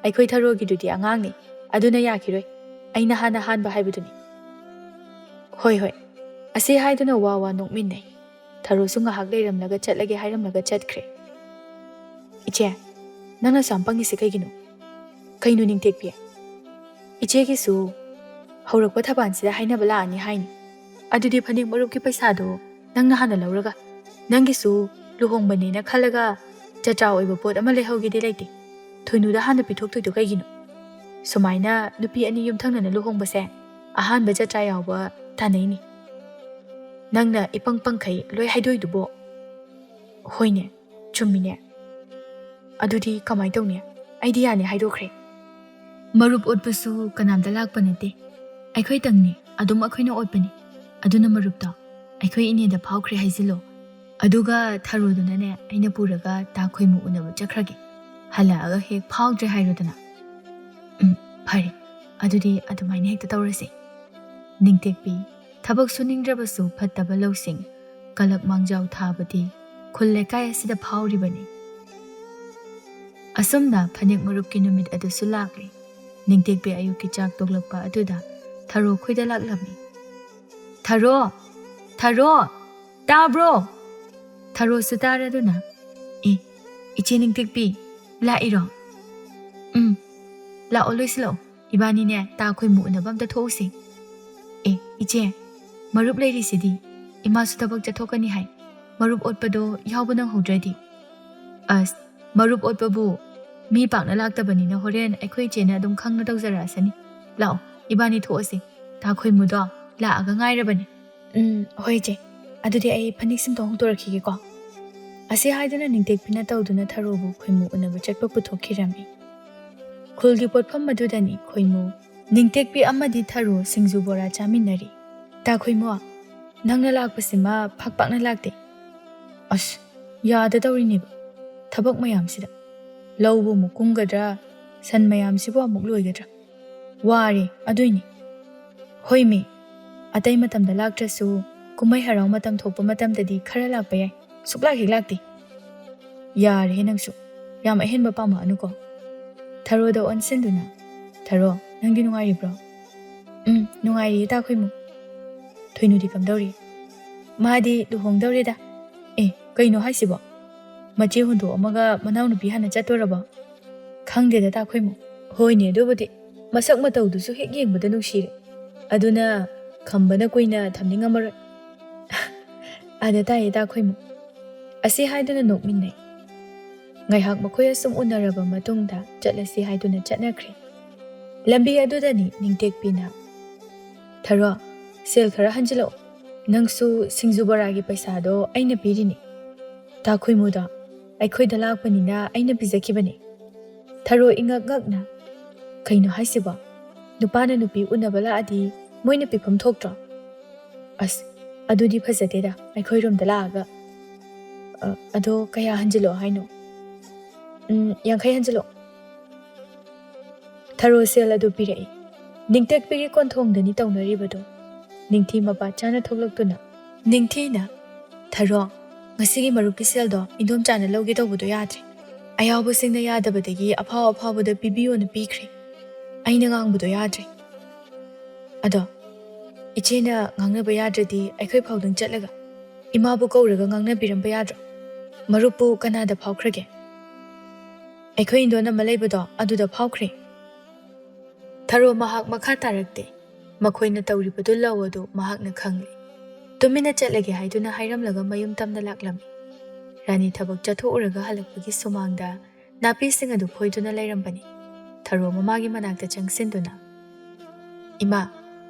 ꯑꯩꯈꯣꯏ ꯊꯔꯣꯒꯤꯗꯨꯗꯤ ꯑꯉꯥꯡꯅꯤ, ꯑꯗꯨꯅ ꯌꯥꯈꯤꯔꯣꯏ꯫ ꯑꯩꯅ ꯍꯥꯟꯅ ꯍꯥꯟꯕ ꯍꯥꯏꯕꯗꯨꯅꯤ꯫" "ꯍꯣꯏ ꯍꯣꯏ꯫" ꯑꯁꯤ ꯍꯥꯏꯗꯨꯅ ꯋꯥ ꯋꯥ ꯅꯣꯛꯃꯤꯟꯅꯩ꯫ ꯊꯔꯣꯁꯨ ꯉꯥꯏꯍꯥꯛ ꯂꯩꯔꯝꯂꯒ ꯆꯠꯂꯒꯦ ꯍꯥꯏꯔꯝꯂꯒ ꯆꯠꯈ꯭ꯔꯦ꯫ "ꯏꯆꯦ, ꯅꯪꯅꯁꯨ ꯌꯥꯝ ꯄꯪꯉꯤꯁꯦ ꯀꯩꯒꯤꯅꯣ?" "ꯀꯩꯅꯣ ꯅꯤꯡꯇꯦꯛꯄꯤ? ꯏꯆꯦꯒꯤꯁꯨ ꯍꯧꯔꯛꯄ ꯊꯕꯥꯟꯁꯤꯗ ꯍꯥꯏꯅꯕ ꯂꯥꯛꯑꯅꯤ ꯍꯥꯏꯅꯤ꯫ ꯑꯗꯨꯗꯤ ꯐꯅꯦꯛ ꯃꯔꯨꯞꯀꯤ ꯄꯩꯁꯥꯗꯣ ꯅꯪꯅ ꯍꯥꯟꯅ ꯂꯧꯔꯒ, ꯅꯪꯒꯤꯁꯨ ꯂꯨꯍꯣꯡꯕꯅꯦꯅ ꯈꯜꯂꯒ ꯖꯇ꯭ꯔꯥ ꯑꯣꯏꯕ ꯄꯣꯠ ꯑꯃ ꯂꯩꯍꯧꯒꯦꯗꯤ ꯂꯩꯇꯦ꯫ ꯊꯣꯏꯅꯨꯗ ꯍꯥꯟꯅ ꯄꯤꯊꯣꯛꯇꯣꯏꯗꯣ ꯀꯩꯒꯤꯅꯣ? ꯁꯨꯃꯥꯏꯅ ꯅꯨꯄꯤ ꯑꯅꯤ ꯌꯨꯝꯊꯪꯅꯅ ꯂꯨꯍꯣꯡꯕꯁꯦ ꯑꯍꯥꯟꯕ ꯖꯇ꯭ꯔꯥ ꯌꯥꯎꯕ ꯇꯥꯟꯅꯩꯅꯤ꯫ ꯅꯪꯅ ꯏꯄꯪ ꯄꯪꯈꯩ ꯂꯣꯏ ꯍꯥꯏꯗꯣꯏꯗꯨꯕꯣ?" "ꯍꯣꯏꯅꯦ, ꯆꯨꯝꯃꯤꯅꯦ꯫ ꯑꯗꯨꯗꯤ ꯀꯃꯥꯏ ꯇꯧꯅꯤ? ꯑꯩꯗꯤ ꯌꯥꯅꯤ ꯍꯥꯏꯗꯣꯛꯈ꯭ꯔꯦ꯫" "ꯃꯔꯨꯞ ꯑꯣꯠꯄꯁꯨ ꯀꯅꯥꯝꯇ ꯂꯥꯛꯄ ꯅꯠꯇꯦ꯫ ꯑꯩꯈꯣꯏꯇꯪꯅꯤ, ꯑꯗꯨꯝ ꯑꯩꯈꯣꯏꯅ ꯑꯣꯠꯄꯅꯤ꯫ ꯑꯗꯨꯅ ꯃꯔꯨꯞꯇꯣ ꯑꯩꯈꯣꯏ ꯏꯅꯦꯗ ꯐꯥꯎꯈ꯭ꯔꯦ ꯍꯥꯏꯖꯤꯜꯂꯣ꯫ ꯑꯗꯨꯒ ꯊꯔꯣꯗꯨꯅꯅꯦ ꯑꯩꯅ ꯄꯨꯔꯒ ꯇꯥ ꯈꯣꯏꯃꯨ ꯎꯅꯕ ꯆꯠꯈ꯭ꯔꯒꯦ꯫ ꯍꯜꯂꯛꯑꯒ ꯍꯦꯛ ꯐꯥꯎꯗ꯭ꯔꯦ ꯍꯥꯏꯔꯣꯗꯅ꯫" "ꯎꯝ, ꯐꯔꯦ꯫ ꯑꯗꯨꯗꯤ ꯑꯗꯨꯃꯥꯏꯅ ꯍꯦꯛꯇ ꯇꯧꯔꯁꯦ꯫" ꯅꯤꯡꯇꯦꯛꯄꯤ, ꯊꯕꯛ ꯁꯨꯅꯤꯡꯗ꯭ꯔꯕꯁꯨ ꯐꯠꯇꯕ ꯂꯧꯁꯤꯡ, ꯀꯂꯛ ꯃꯥꯡꯖꯥꯎ ꯊꯥꯕꯗꯤ ꯈꯨꯜ ꯂꯩꯀꯥꯏ ꯑꯁꯤꯗ ꯐꯥꯎꯔꯤꯕꯅꯤ꯫ ꯑꯁꯨꯝꯅ ꯐꯅꯦꯛ ꯃꯔꯨꯞꯀꯤ ꯅꯨꯃꯤꯠ ꯑꯗꯨꯁꯨ ꯂꯥꯛꯂꯦ꯫ ꯅꯤꯡꯇꯦꯛꯄꯤ ꯑꯌꯨꯛꯀꯤ ꯆꯥꯛ ꯇꯣꯛꯂꯛꯄ ꯑꯗꯨꯗ ꯊꯔꯣ ꯈꯣꯏꯗ ꯂꯥꯛꯂꯝꯃꯤ꯫ "ꯊꯔꯣ! ꯊꯔꯣ! ꯇꯥꯕ꯭ꯔꯣ?" ꯊꯔꯣꯁꯨ ꯇꯥꯔꯗꯨꯅ, "ꯑꯦ, ꯏꯆꯦ ꯅꯤꯡꯇꯦꯛꯄꯤ, ꯂꯥꯛꯏꯔꯣ? ꯎꯝ, ꯂꯥꯛꯑꯣ, ꯂꯣꯏꯁꯤꯜꯂꯛꯑꯣ꯫ ꯏꯕꯥꯅꯤꯅꯦ, ꯇꯥ ꯈꯣꯏꯃꯨ ꯎꯅꯕ ꯑꯝꯇ ꯊꯣꯛꯎꯁꯦ꯫ ꯑꯦ, ꯏꯆꯦ, ꯃꯔꯨꯞ ꯂꯩꯔꯤꯁꯤꯗꯤ꯫ ꯏꯃꯥꯁꯨ ꯊꯕꯛ ꯆꯠꯊꯣꯛꯀꯅꯤ ꯍꯥꯏ꯫ ꯃꯔꯨꯞ ꯑꯣꯠꯄꯗꯣ ꯌꯥꯎꯕ ꯅꯪꯍꯧꯗ꯭ꯔꯗꯤ꯫" "ꯑꯁ, ꯃꯔꯨꯞ ꯑꯣꯠꯄꯕꯨ ꯃꯤ ꯄꯥꯛꯅ ꯂꯥꯛꯇꯕꯅꯤꯅ ꯍꯣꯔꯦꯟ ꯑꯩꯈꯣꯏ ꯏꯆꯦꯅ ꯑꯗꯨꯝ ꯈꯪꯅ ꯇꯧꯖꯔꯛꯑꯁꯅꯤ꯫ ꯂꯥꯛꯑꯣ, ꯏꯕꯥꯅꯤ ꯊꯣꯛꯑꯁꯦ꯫ ꯇꯥ ꯈꯣꯏꯃꯨꯗꯣ ꯂꯥꯛꯑꯒ ꯉꯥꯏꯔꯕꯅꯤ꯫" "ꯎꯝ, ꯍꯣꯏ ꯏꯆꯦ꯫ ꯑꯗꯨꯗꯤ ꯑꯩ ꯐꯅꯦꯛ ꯁꯤꯝꯇꯣꯡ ꯍꯣꯡꯗꯣꯔꯛꯈꯤꯒꯦꯀꯣ꯫" ꯑꯁꯤ ꯍꯥꯏꯗꯨꯅ ꯅꯤꯡꯇꯦꯛꯄꯤꯅ ꯇꯧꯗꯨꯅ ꯊꯔꯣꯕꯨ ꯈꯣꯏꯃꯨ ꯎꯅꯕ ꯆꯠꯄ ꯄꯨꯊꯣꯛꯈꯤꯔꯝꯃꯤ꯫ ꯈꯨꯜꯒꯤ ꯄꯣꯠꯐꯝ ꯑꯗꯨꯗꯅꯤ ꯈꯣꯏꯃꯨ, ꯅꯤꯡꯇꯦꯛꯄꯤ ꯑꯃꯗꯤ ꯊꯔꯣ ꯁꯤꯡꯖꯨ ꯕꯣꯔꯥ ꯆꯥꯃꯤꯟꯅꯔꯤ꯫ "ꯇꯥ ꯈꯣꯏꯃꯨ, ꯅꯪꯅ ꯂꯥꯛꯄꯁꯤꯃ ꯐꯥꯛ ꯄꯥꯛꯅ ꯂꯥꯛꯇꯦ꯫ ꯑꯁ, ꯌꯥꯗꯗꯧꯔꯤꯅꯦꯕ ꯊꯕꯛ ꯃꯌꯥꯝꯁꯤꯗ꯫ ꯂꯧꯕꯨ ꯑꯃꯨꯛ ꯀꯨꯝꯒꯗ꯭ꯔꯥ, ꯁꯟ ꯃꯌꯥꯝꯁꯤꯕꯨ ꯑꯃꯨꯛ ꯂꯣꯏꯒꯗ꯭ꯔꯥ? ꯋꯥꯔꯦ, ꯑꯗꯨꯏꯅꯤ꯫" "ꯍꯣꯏꯃꯤ, ꯑꯇꯩ ꯃꯇꯝꯗ ꯂꯥꯛꯇ꯭ꯔꯁꯨ ꯀꯨꯝꯍꯩ ꯍꯔꯥꯎ ꯃꯇꯝ ꯊꯣꯛꯄ ꯃꯇꯝꯗꯗꯤ ꯈꯔ ꯂꯥꯛꯄ ꯌꯥꯏ, ꯁꯨꯛꯂꯥꯛ ꯍꯦꯛ ꯂꯥꯛꯇꯦ꯫" "ꯌꯥꯔꯦꯍꯦ ꯅꯪꯁꯨ, ꯌꯥꯝ ꯑꯍꯦꯟꯕ ꯄꯥꯝꯃꯛꯑꯅꯨꯀꯣ꯫" ꯊꯔꯣꯗ ꯑꯣꯟꯁꯤꯟꯗꯨꯅ, "ꯊꯔꯣ, ꯅꯪꯗꯤ ꯅꯨꯡꯉꯥꯏꯔꯤꯕ꯭ꯔꯣ?" "ꯎꯝ, ꯅꯨꯡꯉꯥꯏꯔꯤꯌꯦ ꯇꯥ ꯈꯣꯏꯃꯨ꯫" "ꯊꯣꯏꯅꯨꯗꯤ ꯀꯝꯗꯧꯔꯤ?" "ꯃꯥꯗꯤ ꯂꯨꯍꯣꯡꯗꯧꯔꯦꯗ꯫" "ꯑꯦ, ꯀꯩꯅꯣ ꯍꯥꯏꯁꯤꯕꯣ? ꯃꯆꯦ ꯍꯨꯟꯗꯣꯛꯑꯝꯃꯒ ꯃꯅꯥꯎꯅꯨꯄꯤ ꯍꯥꯟꯅ ꯆꯠꯇꯣꯔꯕꯣ?" "ꯈꯪꯗꯦꯗ ꯇꯥ ꯈꯣꯏꯃꯨ꯫ ꯍꯣꯏꯅꯦ, ꯑꯗꯨꯕꯨꯗꯤ ꯃꯁꯛ ꯃꯇꯧꯗꯨꯁꯨ ꯍꯦꯛ ꯌꯦꯡꯕꯗ ꯅꯨꯡꯁꯤꯔꯦ꯫ ꯑꯗꯨꯅ ꯈꯝꯕꯅ ꯀꯨꯏꯅ ꯊꯝꯅꯤꯡꯉꯝꯃꯔꯣꯏ꯫" "ꯑꯥꯗ ꯇꯥꯏꯌꯦ ꯇꯥ ꯈꯣꯏꯃꯨ꯫" ꯑꯁꯤ ꯍꯥꯏꯗꯨꯅ ꯅꯣꯛꯃꯤꯟꯅꯩ꯫ ꯉꯥꯏꯍꯥꯛ ꯃꯈꯣꯏ ꯑꯁꯨꯝ ꯎꯅꯔꯕ ꯃꯇꯨꯡꯗ ꯆꯠꯂꯁꯤ ꯍꯥꯏꯗꯨꯅ ꯆꯠꯅꯈ꯭ꯔꯦ꯫ ꯂꯝꯕꯤ ꯑꯗꯨꯗꯅꯤ ꯅꯤꯡꯇꯦꯛꯄꯤꯅ, "ꯊꯔꯣ, ꯁꯦꯜ ꯈꯔ ꯍꯟꯖꯤꯜꯂꯛꯑꯣ꯫ ꯅꯪꯁꯨ ꯁꯤꯡꯖꯨ ꯕꯣꯔꯥꯒꯤ ꯄꯩꯁꯥꯗꯣ ꯑꯩꯅ ꯄꯤꯔꯤꯅꯤ꯫ ꯇꯥ ꯈꯣꯏꯃꯨꯗꯣ ꯑꯩꯈꯣꯏꯗ ꯂꯥꯛꯄꯅꯤꯅ ꯑꯩꯅ ꯄꯤꯖꯈꯤꯕꯅꯤ꯫" ꯊꯔꯣ ꯏꯉꯛ ꯉꯛꯅ, "ꯀꯩꯅꯣ ꯍꯥꯏꯁꯤꯕꯣ? ꯅꯨꯄꯥꯅ ꯅꯨꯄꯤ ꯎꯅꯕ ꯂꯥꯛꯑꯗꯤ ꯃꯣꯏꯅ ꯄꯤꯐꯝ ꯊꯣꯛꯇ꯭ꯔꯣ? ꯑꯁ, ꯑꯗꯨꯗꯤ ꯐꯖꯗꯦꯗ, ꯑꯩꯈꯣꯏꯔꯣꯝꯗ ꯂꯥꯛꯑꯒ꯫ ꯑ, ꯑꯗꯣ ꯀꯌꯥ ꯍꯟꯖꯤꯜꯂꯛꯑꯣ ꯍꯥꯏꯅꯣ?" "ꯎꯝ, ꯌꯥꯡꯈꯩ ꯍꯟꯖꯤꯜꯂꯛꯑꯣ꯫" ꯊꯔꯣ ꯁꯦꯜ ꯑꯗꯨ ꯄꯤꯔꯛꯏ꯫ ꯅꯤꯡꯇꯦꯛꯄꯤꯒꯤ ꯀꯣꯟꯊꯣꯡꯗꯅꯤ ꯇꯧꯅꯔꯤꯕꯗꯣ꯫ ꯅꯤꯡꯊꯤ ꯃꯄꯥ ꯆꯥꯅ ꯊꯣꯛꯂꯛꯇꯨꯅ, ꯅꯤꯡꯊꯤꯅ, "ꯊꯔꯣ, ꯉꯁꯤꯒꯤ ꯃꯔꯨꯞꯀꯤ ꯁꯦꯜꯗꯣ ꯏꯟꯗꯣꯝꯆꯥꯅ ꯂꯧꯒꯦ ꯇꯧꯕꯗꯣ ꯌꯥꯗ꯭ꯔꯦ꯫ ꯑꯌꯥꯎꯕꯁꯤꯡꯅ ꯌꯥꯗꯕꯗꯒꯤ ꯑꯐꯥꯎ ꯑꯐꯥꯎꯕꯗ ꯄꯤꯕꯤꯌꯣꯅ ꯄꯤꯈ꯭ꯔꯦ꯫ ꯑꯩꯅ ꯉꯥꯡꯕꯗꯣ ꯌꯥꯗ꯭ꯔꯦ꯫ ꯑꯗꯣ ꯏꯆꯦꯅ ꯉꯥꯡꯅꯕ ꯌꯥꯗ꯭ꯔꯗꯤ ꯑꯩꯈꯣꯏ ꯐꯥꯎꯗꯪ ꯆꯠꯂꯒ ꯏꯃꯥꯕꯨ ꯀꯧꯔꯒ ꯉꯥꯡꯅꯕꯤꯔꯝꯕ ꯌꯥꯗ꯭ꯔꯣ? ꯃꯔꯨꯞꯄꯨ ꯀꯅꯥꯗ ꯐꯥꯎꯈ꯭ꯔꯒꯦ?" "ꯑꯩꯈꯣꯏ ꯏꯟꯗꯣꯟ ꯑꯃ ꯂꯩꯕꯗꯣ ꯑꯗꯨꯗ ꯐꯥꯎꯈ꯭ꯔꯦ꯫" ꯊꯔꯣ ꯃꯍꯥꯛ ꯃꯈꯥ ꯇꯥꯔꯛꯇꯦ꯫ ꯃꯈꯣꯏꯅ ꯇꯧꯔꯤꯕꯗꯨ ꯂꯧ ꯑꯗꯨ ꯃꯍꯥꯛꯅ ꯈꯪꯂꯦ꯫ ꯇꯨꯃꯤꯟꯅ ꯆꯠꯂꯒꯦ ꯍꯥꯏꯗꯨꯅ ꯍꯥꯏꯔꯝꯂꯒ ꯃꯌꯨꯝ ꯇꯝꯅ ꯂꯥꯛꯂꯝꯃꯤ꯫ ꯔꯥꯅꯤ ꯊꯕꯛ ꯆꯠꯊꯣꯛꯎꯔꯒ ꯍꯜꯂꯛꯄꯒꯤ ꯁꯨꯃꯥꯡꯗ ꯅꯥꯄꯤꯁꯤꯡ ꯑꯗꯨ ꯐꯣꯏꯗꯨꯅ ꯂꯩꯔꯝꯕꯅꯤ꯫ ꯊꯔꯣ ꯃꯃꯥꯒꯤ ꯃꯅꯥꯛꯇ ꯆꯪꯁꯤꯟꯗꯨꯅ, "ꯏꯃꯥ,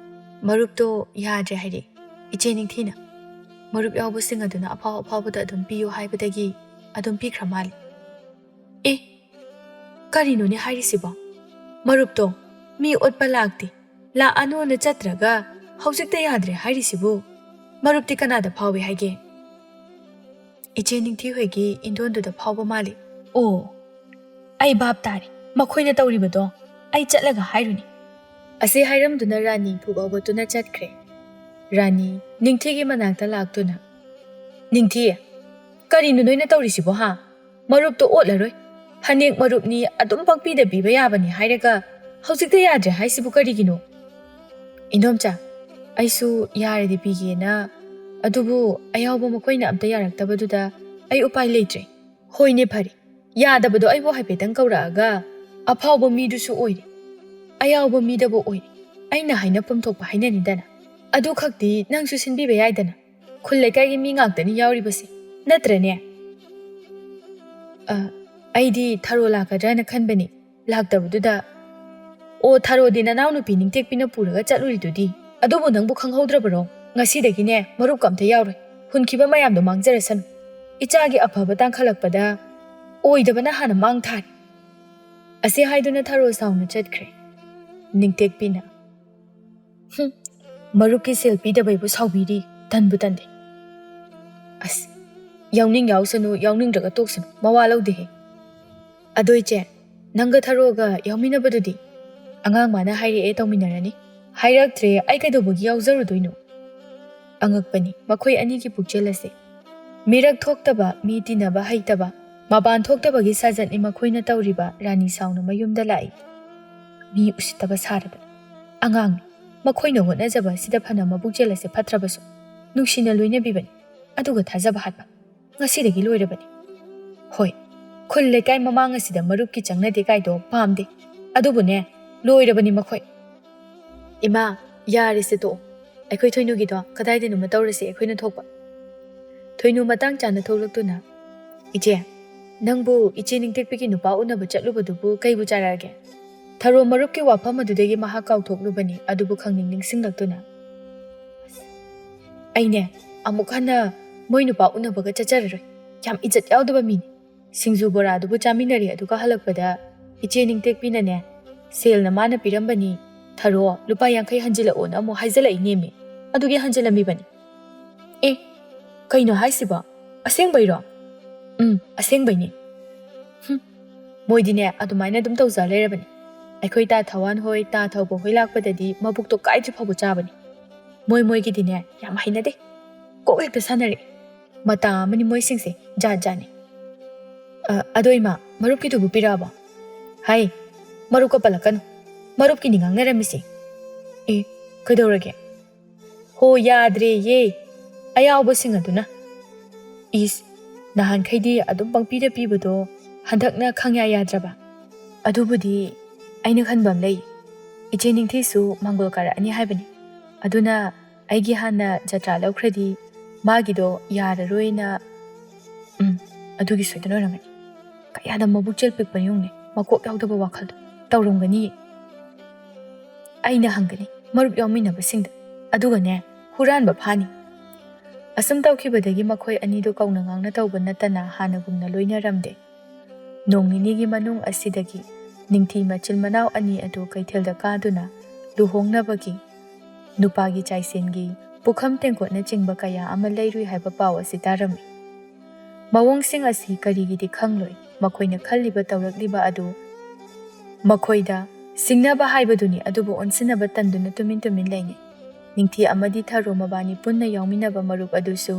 ꯃꯔꯨꯞꯇꯣ ꯌꯥꯗ꯭ꯔꯦ ꯍꯥꯏꯔꯦ꯫ ꯏꯆꯦ ꯅꯤꯡꯊꯤꯅ ꯃꯔꯨꯞ ꯌꯥꯎꯕꯁꯤꯡ ꯑꯗꯨꯅ ꯑꯐꯥꯎ ꯑꯐꯥꯎꯕꯗ ꯑꯗꯨꯝ ꯄꯤꯌꯨ ꯍꯥꯏꯕꯗꯒꯤ ꯑꯗꯨꯝ ꯄꯤꯈ꯭ꯔ ꯃꯥꯜꯂꯦ꯫" "ꯑꯦ, ꯀꯔꯤꯅꯣꯅꯦ ꯍꯥꯏꯔꯤꯁꯤꯕꯣ? ꯃꯔꯨꯞꯇꯣ ꯃꯤ ꯑꯣꯠꯄ ꯂꯥꯛꯇꯦ, ꯂꯥꯛꯑꯅꯣꯅ ꯆꯠꯇ꯭ꯔꯒ ꯍꯧꯖꯤꯛꯇ ꯌꯥꯗ꯭ꯔꯦ ꯍꯥꯏꯔꯤꯁꯤꯕꯨ? ꯃꯔꯨꯞꯇꯤ ꯀꯅꯥꯗ ꯐꯥꯎꯏ ꯍꯥꯏꯒꯦ?" "ꯏꯆꯦ ꯅꯤꯡꯊꯤ ꯍꯣꯏꯒꯤ ꯏꯟꯗꯣꯟꯗꯨꯗ ꯐꯥꯎꯕ ꯃꯥꯜꯂꯤ꯫" "ꯑꯣ, ꯑꯩ ꯚꯥꯞ ꯇꯥꯔꯦ꯫ ꯃꯈꯣꯏꯅ ꯇꯧꯔꯤꯕꯗꯣ ꯑꯩ ꯆꯠꯂꯒ ꯍꯥꯏꯔꯨꯅꯤ꯫" ꯑꯁꯤ ꯍꯥꯏꯔꯝꯗꯨꯅ ꯔꯥꯅꯤ ꯐꯨꯛ ꯍꯧꯒꯠꯇꯨꯅ ꯆꯠꯈ꯭ꯔꯦ꯫ ꯔꯥꯅꯤ ꯅꯤꯡꯊꯤꯒꯤ ꯃꯅꯥꯛꯇ ꯂꯥꯛꯇꯨꯅ, "ꯅꯤꯡꯊꯤ, ꯀꯔꯤꯅꯣ ꯅꯣꯏꯅ ꯇꯧꯔꯤꯁꯤꯕꯣ ꯍꯥ? ꯃꯔꯨꯞꯇꯣ ꯑꯣꯠꯂꯔꯣꯏ꯫ ꯐꯅꯦꯛ ꯃꯔꯨꯞꯅꯤ, ꯑꯗꯨꯝ ꯄꯪꯄꯤꯗ ꯄꯤꯕ ꯌꯥꯕꯅꯤ ꯍꯥꯏꯔꯒ ꯍꯧꯖꯤꯛꯇ ꯌꯥꯗ꯭ꯔꯦ ꯍꯥꯏꯁꯤꯕꯨ ꯀꯔꯤꯒꯤꯅꯣ?" "ꯏꯟꯗꯣꯝꯆꯥ, ꯑꯩꯁꯨ ꯌꯥꯔꯗꯤ ꯄꯤꯒꯦꯅ, ꯑꯗꯨꯕꯨ ꯑꯌꯥꯎꯕ ꯃꯈꯣꯏꯅ ꯑꯝꯇ ꯌꯥꯔꯛꯇꯕꯗꯨꯗ ꯑꯩ ꯎꯄꯥꯏ ꯂꯩꯇ꯭ꯔꯦ꯫" "ꯍꯣꯏꯅꯦ, ꯐꯔꯦ, ꯌꯥꯗꯕꯗꯣ ꯑꯩꯕꯨ ꯍꯥꯏꯐꯦꯠꯇꯪ ꯀꯧꯔꯛꯑꯒ ꯑꯐꯥꯎꯕ ꯃꯤꯗꯨꯁꯨ ꯑꯣꯏꯔꯦ, ꯑꯌꯥꯎꯕ ꯃꯤꯗꯕꯨ ꯑꯣꯏꯔꯦ, ꯑꯩꯅ ꯍꯥꯏꯅꯐꯝ ꯊꯣꯛꯄ ꯍꯥꯏꯅꯅꯤꯗꯅ꯫ ꯑꯗꯨ ꯈꯛꯇꯤ ꯅꯪꯁꯨ ꯁꯤꯟꯕꯤꯕ ꯌꯥꯏꯗꯅ, ꯈꯨꯜ ꯂꯩꯀꯥꯏꯒꯤ ꯃꯤ ꯉꯥꯛꯇꯅꯤ ꯌꯥꯎꯔꯤꯕꯁꯦ, ꯅꯠꯇ꯭ꯔꯅꯦ?" "ꯑ, ꯑꯩꯗꯤ ꯊꯔꯣ ꯂꯥꯛꯀꯗ꯭ꯔꯥꯅ ꯈꯟꯕꯅꯤ, ꯂꯥꯛꯇꯕꯗꯨꯗ꯫" "ꯑꯣ, ꯊꯔꯣꯗꯤ ꯅꯅꯥꯎꯅꯨꯄꯤ ꯅꯤꯡꯇꯦꯛꯄꯤꯅ ꯄꯨꯔꯒ ꯆꯠꯂꯨꯔꯤꯗꯨꯗꯤ꯫ ꯑꯗꯨꯕꯨ ꯅꯪꯕꯨ ꯈꯪꯍꯧꯗ꯭ꯔꯕꯔꯣ? ꯉꯁꯤꯗꯒꯤꯅꯦ ꯃꯔꯨꯞꯀ ꯑꯝꯇ ꯌꯥꯎꯔꯣꯏ꯫ ꯍꯨꯟꯈꯤꯕ ꯃꯌꯥꯝꯗꯣ ꯃꯥꯡꯖꯔꯁꯅꯨ꯫ ꯏꯆꯥꯒꯤ ꯑꯐꯕ ꯇꯥꯡꯈꯠꯂꯛꯄꯗ ꯑꯣꯏꯗꯕꯅ ꯍꯥꯟꯅ ꯃꯥꯡ ꯊꯥꯔꯦ꯫" ꯑꯁꯤ ꯍꯥꯏꯗꯨꯅ ꯊꯔꯣ ꯁꯥꯎꯅ ꯆꯠꯈ꯭ꯔꯦ꯫ ꯅꯤꯡꯇꯦꯛꯄꯤꯅ, "ꯍꯨꯝ, ꯃꯔꯨꯞꯀꯤ ꯁꯦꯜ ꯄꯤꯗꯕꯩꯕꯨ ꯁꯥꯎꯕꯤꯔꯤ, ꯇꯟꯕꯨ ꯇꯟꯗꯦ꯫ ꯑꯁ, ꯌꯥꯎꯅꯤꯡ ꯌꯥꯎꯁꯅꯨ, ꯌꯥꯎꯅꯤꯡꯗ꯭ꯔꯒ ꯇꯣꯛꯁꯅꯨ, ꯃꯋꯥ ꯂꯧꯗꯦꯍꯦ꯫ ꯑꯗꯣ ꯏꯆꯦ, ꯅꯪꯒ ꯊꯔꯣꯒ ꯌꯥꯎꯃꯤꯟꯅꯕꯗꯨꯗꯤ?" ꯑꯉꯥꯡ ꯃꯥꯅ ꯍꯥꯏꯔꯛꯑꯦ ꯇꯧꯃꯤꯟꯅꯔꯅꯤ꯫ ꯍꯥꯏꯔꯛꯇ꯭ꯔꯦ ꯑꯩ ꯀꯩꯗꯧꯕꯒꯤ ꯌꯥꯎꯖꯔꯨꯗꯣꯏꯅꯣ? ꯑꯉꯛꯄꯅꯤ ꯃꯈꯣꯏ ꯑꯅꯤꯒꯤ ꯄꯨꯛꯆꯦꯜ ꯑꯁꯦ꯫ ꯃꯤꯔꯛ ꯊꯣꯛꯇꯕ, ꯃꯤ ꯇꯤꯟꯅꯕ ꯍꯩꯇꯕ, ꯃꯄꯥꯟ ꯊꯣꯛꯇꯕꯒꯤ ꯁꯥꯖꯠꯅꯤ ꯃꯈꯣꯏꯅ ꯇꯧꯔꯤꯕ꯫ ꯔꯥꯅꯤ ꯁꯥꯎꯅ ꯃꯌꯨꯝꯗ ꯂꯥꯛꯏ꯫ ꯃꯤ ꯎꯁꯤꯠꯇꯕ ꯁꯥꯔꯗꯅ꯫ ꯑꯉꯥꯡꯅꯤ꯫ ꯃꯈꯣꯏꯅ ꯍꯣꯠꯅꯖꯕ ꯑꯁꯤꯗ ꯐꯅ ꯃꯄꯨꯛꯆꯦꯜ ꯑꯁꯦ ꯐꯠꯇ꯭ꯔꯕꯁꯨ ꯅꯨꯡꯁꯤꯅ ꯂꯣꯏꯅꯕꯤꯕꯅꯤ꯫ ꯑꯗꯨꯒ ꯊꯥꯖꯕ ꯍꯥꯠꯄ꯫ ꯉꯁꯤꯗꯒꯤ ꯂꯣꯏꯔꯕꯅꯤ꯫ ꯍꯣꯏ, ꯈꯨꯜ ꯂꯩꯀꯥꯏ ꯃꯃꯥꯡ ꯑꯁꯤꯗ ꯃꯔꯨꯞꯀꯤ ꯆꯪꯅꯗꯦ ꯀꯥꯏꯗꯣ ꯄꯥꯝꯗꯦ꯫ ꯑꯗꯨꯕꯨꯅꯦ, ꯂꯣꯏꯔꯕꯅꯤ ꯃꯈꯣꯏ꯫ ꯏꯃꯥ, ꯌꯥꯔꯦꯁꯦ ꯇꯣꯛꯑꯣ꯫ ꯑꯩꯈꯣꯏ ꯊꯣꯏꯅꯨꯒꯤꯗꯣ ꯀꯗꯥꯏꯗꯅꯣꯃ ꯇꯧꯔꯁꯤ ꯑꯩꯈꯣꯏꯅ ꯊꯣꯛꯄ꯫ ꯊꯣꯏꯅꯨ ꯃꯇꯥꯡ ꯆꯥꯅ ꯊꯣꯛꯂꯛꯇꯨꯅ, "ꯏꯆꯦ, ꯅꯪꯕꯨ ꯏꯆꯦ ꯅꯤꯡꯇꯦꯛꯄꯤꯒꯤ ꯅꯨꯄꯥ ꯎꯅꯕ ꯆꯠꯂꯨꯕꯗꯨꯕꯨ ꯀꯩꯕꯨ ꯆꯥꯔꯛꯑꯒꯦ?" ꯊꯔꯣ ꯃꯔꯨꯞꯀꯤ ꯋꯥꯐꯝ ꯑꯗꯨꯗꯒꯤ ꯃꯍꯥꯛ ꯀꯥꯎꯊꯣꯛꯂꯨꯕꯅꯤ, ꯑꯗꯨꯕꯨ ꯈꯪꯅꯤꯡ ꯅꯤꯡꯁꯤꯡꯂꯛꯇꯨꯅ, "ꯑꯩꯅꯦ, ꯑꯃꯨꯛ ꯍꯟꯅ ꯃꯣꯏ ꯅꯨꯄꯥ ꯎꯅꯕꯒ ꯆꯠꯆꯔꯔꯣꯏ꯫ ꯌꯥꯝ ꯏꯖꯠ ꯌꯥꯎꯗꯕ ꯃꯤꯅꯤ꯫ ꯁꯤꯡꯖꯨ ꯕꯣꯔꯥꯗꯨꯕꯨ ꯆꯥꯃꯤꯟꯅꯔꯦ, ꯑꯗꯨꯒ ꯍꯜꯂꯛꯄꯗ ꯏꯆꯦ ꯅꯤꯡꯇꯦꯛꯄꯤꯅꯅꯦ, ꯁꯦꯜꯅ ꯃꯥꯅ ꯄꯤꯔꯝꯕꯅꯤ, ꯊꯔꯣ ꯂꯨꯄꯥ ꯌꯥꯡꯈꯩ ꯍꯟꯖꯤꯜꯂꯛꯑꯣꯅ ꯑꯃꯨꯛ ꯍꯥꯏꯖꯤꯜꯂꯛꯏꯅꯦꯃꯤ꯫ ꯑꯗꯨꯒꯤ ꯍꯟꯖꯤꯜꯂꯝꯃꯤꯕꯅꯤ꯫" "ꯑꯦ, ꯀꯩꯅꯣ ꯍꯥꯏꯁꯤꯕꯣ? ꯑꯁꯦꯡꯕꯩꯔꯣ?" "ꯎꯝ, ꯑꯁꯦꯡꯕꯩꯅꯤ꯫" ꯍꯨꯝ, ꯃꯣꯏꯗꯤꯅꯦ ꯑꯗꯨꯃꯥꯏꯅ ꯑꯗꯨꯝ ꯇꯧꯖ ꯂꯩꯔꯕꯅꯤ꯫ ꯑꯩꯈꯣꯏ ꯇꯥ ꯊꯋꯥꯟ ꯍꯣꯏ, ꯇꯥ ꯊꯧꯕ ꯍꯣꯏ ꯂꯥꯛꯄꯗꯗꯤ ꯃꯕꯨꯛꯇꯣ ꯀꯥꯏꯗ꯭ꯔꯤ ꯐꯥꯎꯕ ꯆꯥꯕꯅꯤ꯫ ꯃꯣꯏ ꯃꯣꯏꯒꯤꯗꯤꯅꯦ ꯌꯥꯝ ꯍꯩꯅꯗꯦ꯫ ꯀꯣꯛ ꯍꯦꯛꯇ ꯁꯥꯟꯅꯔꯛꯑꯦ꯫ ꯃꯇꯥ ꯑꯃꯅꯤ ꯃꯣꯏꯁꯤꯡꯁꯦ, ꯖꯥꯠ ꯖꯥꯠꯅꯤ꯫ "ꯑ, ꯑꯗꯣ ꯏꯃꯥ, ꯃꯔꯨꯞꯀꯤꯗꯨꯕꯨ ꯄꯤꯔꯛꯑꯕꯣ?" "ꯍꯥꯏ, ꯃꯔꯨꯞꯀ ꯄꯜꯂꯛꯀꯅꯨ꯫ ꯃꯔꯨꯞꯀꯤꯅꯤ ꯉꯥꯡꯅꯔꯝꯃꯤꯁꯦ꯫" "ꯑꯦ, ꯀꯩꯗꯧꯔꯒꯦ?" "ꯍꯣ, ꯌꯥꯗ꯭ꯔꯦꯌꯦ, ꯑꯌꯥꯎꯕꯁꯤꯡ ꯑꯗꯨꯅ꯫" "ꯏꯁ, ꯅꯍꯥꯟꯈꯩꯗꯤ ꯑꯗꯨꯝ ꯄꯪꯄꯤꯗ ꯄꯤꯕꯗꯣ ꯍꯟꯗꯛꯅ ꯈꯪꯌꯥ ꯌꯥꯗ꯭ꯔꯕ?" "ꯑꯗꯨꯕꯨꯗꯤ ꯑꯩꯅ ꯈꯟꯕ ꯑꯃ ꯂꯩ꯫ ꯏꯆꯦ ꯅꯤꯡꯊꯤꯁꯨ ꯃꯥꯡꯒꯣꯜ ꯀꯥꯔꯛꯑꯅꯤ ꯍꯥꯏꯕꯅꯤ꯫ ꯑꯗꯨꯅ ꯑꯩꯒꯤ ꯍꯥꯟꯅ ꯖꯇ꯭ꯔꯥ ꯂꯧꯈ꯭ꯔꯗꯤ ꯃꯥꯒꯤꯗꯣ ꯌꯥꯔꯔꯣꯏꯅ꯫" "ꯎꯝ, ꯑꯗꯨꯒꯤ ꯁꯣꯏꯗꯅ ꯑꯣꯏꯔꯝꯒꯅꯤ꯫ ꯀꯌꯥꯗ ꯃꯕꯨꯛꯆꯦꯜ ꯄꯤꯛꯄ ꯌꯦꯡꯉꯨꯅꯦ, ꯃꯀꯣꯛ ꯌꯥꯎꯗꯕ ꯋꯥꯈꯜꯗꯣ꯫ ꯇꯧꯔꯝꯒꯅꯤ꯫ ꯑꯩꯅ ꯍꯪꯒꯅꯤ ꯃꯔꯨꯞ ꯌꯥꯎꯃꯤꯟꯅꯕꯁꯤꯡꯗ꯫ ꯑꯗꯨꯒꯅꯦ, ꯍꯨꯔꯥꯟꯕ ꯐꯥꯅꯤ꯫" ꯑꯁꯨꯝ ꯇꯧꯈꯤꯕꯗꯒꯤ ꯃꯈꯣꯏ ꯑꯅꯤꯗꯨ ꯀꯧꯅ ꯉꯥꯡꯅ ꯇꯧꯕ ꯅꯠꯇꯅ ꯍꯥꯟꯅꯒꯨꯝꯅ ꯂꯣꯏꯅꯔꯝꯗꯦ꯫ ꯅꯣꯡ ꯅꯤꯅꯤꯒꯤ ꯃꯅꯨꯡ ꯑꯁꯤꯗꯒꯤ ꯅꯤꯡꯊꯤ ꯃꯆꯤꯟ ꯃꯅꯥꯎ ꯑꯅꯤ ꯑꯗꯨ ꯀꯩꯊꯦꯜꯗ ꯀꯥꯗꯨꯅ ꯂꯨꯍꯣꯡꯅꯕꯒꯤ, ꯅꯨꯄꯥꯒꯤ ꯆꯥꯏꯁꯦꯟꯒꯤ ꯄꯨꯈꯝ ꯇꯦꯡꯀꯣꯠꯅꯆꯤꯡꯕ ꯀꯌꯥ ꯑꯃ ꯂꯩꯔꯨꯏ ꯍꯥꯏꯕ ꯄꯥꯎ ꯑꯁꯤ ꯇꯥꯔꯝꯃꯤ꯫ ꯃꯑꯣꯡꯁꯤꯡ ꯑꯁꯤ ꯀꯔꯤꯒꯤꯗꯤ ꯈꯪꯂꯣꯏ, ꯃꯈꯣꯏꯅ ꯈꯜꯂꯤꯕ ꯇꯧꯔꯛꯂꯤꯕ ꯑꯗꯨ ꯃꯈꯣꯏꯗ ꯁꯤꯡꯅꯕ ꯍꯥꯏꯕꯗꯨꯅꯤ, ꯑꯗꯨꯕꯨ ꯑꯣꯟꯁꯤꯟꯅꯕ ꯇꯟꯗꯨꯅ ꯇꯨꯃꯤꯟ ꯇꯨꯃꯤꯟ ꯂꯩꯅꯩ꯫ ꯅꯤꯡꯊꯤ ꯑꯃꯗꯤ ꯊꯔꯣ ꯃꯕꯥꯅꯤ ꯄꯨꯟꯅ ꯌꯥꯎꯃꯤꯟꯅꯕ ꯃꯔꯨꯞ ꯑꯗꯨꯁꯨ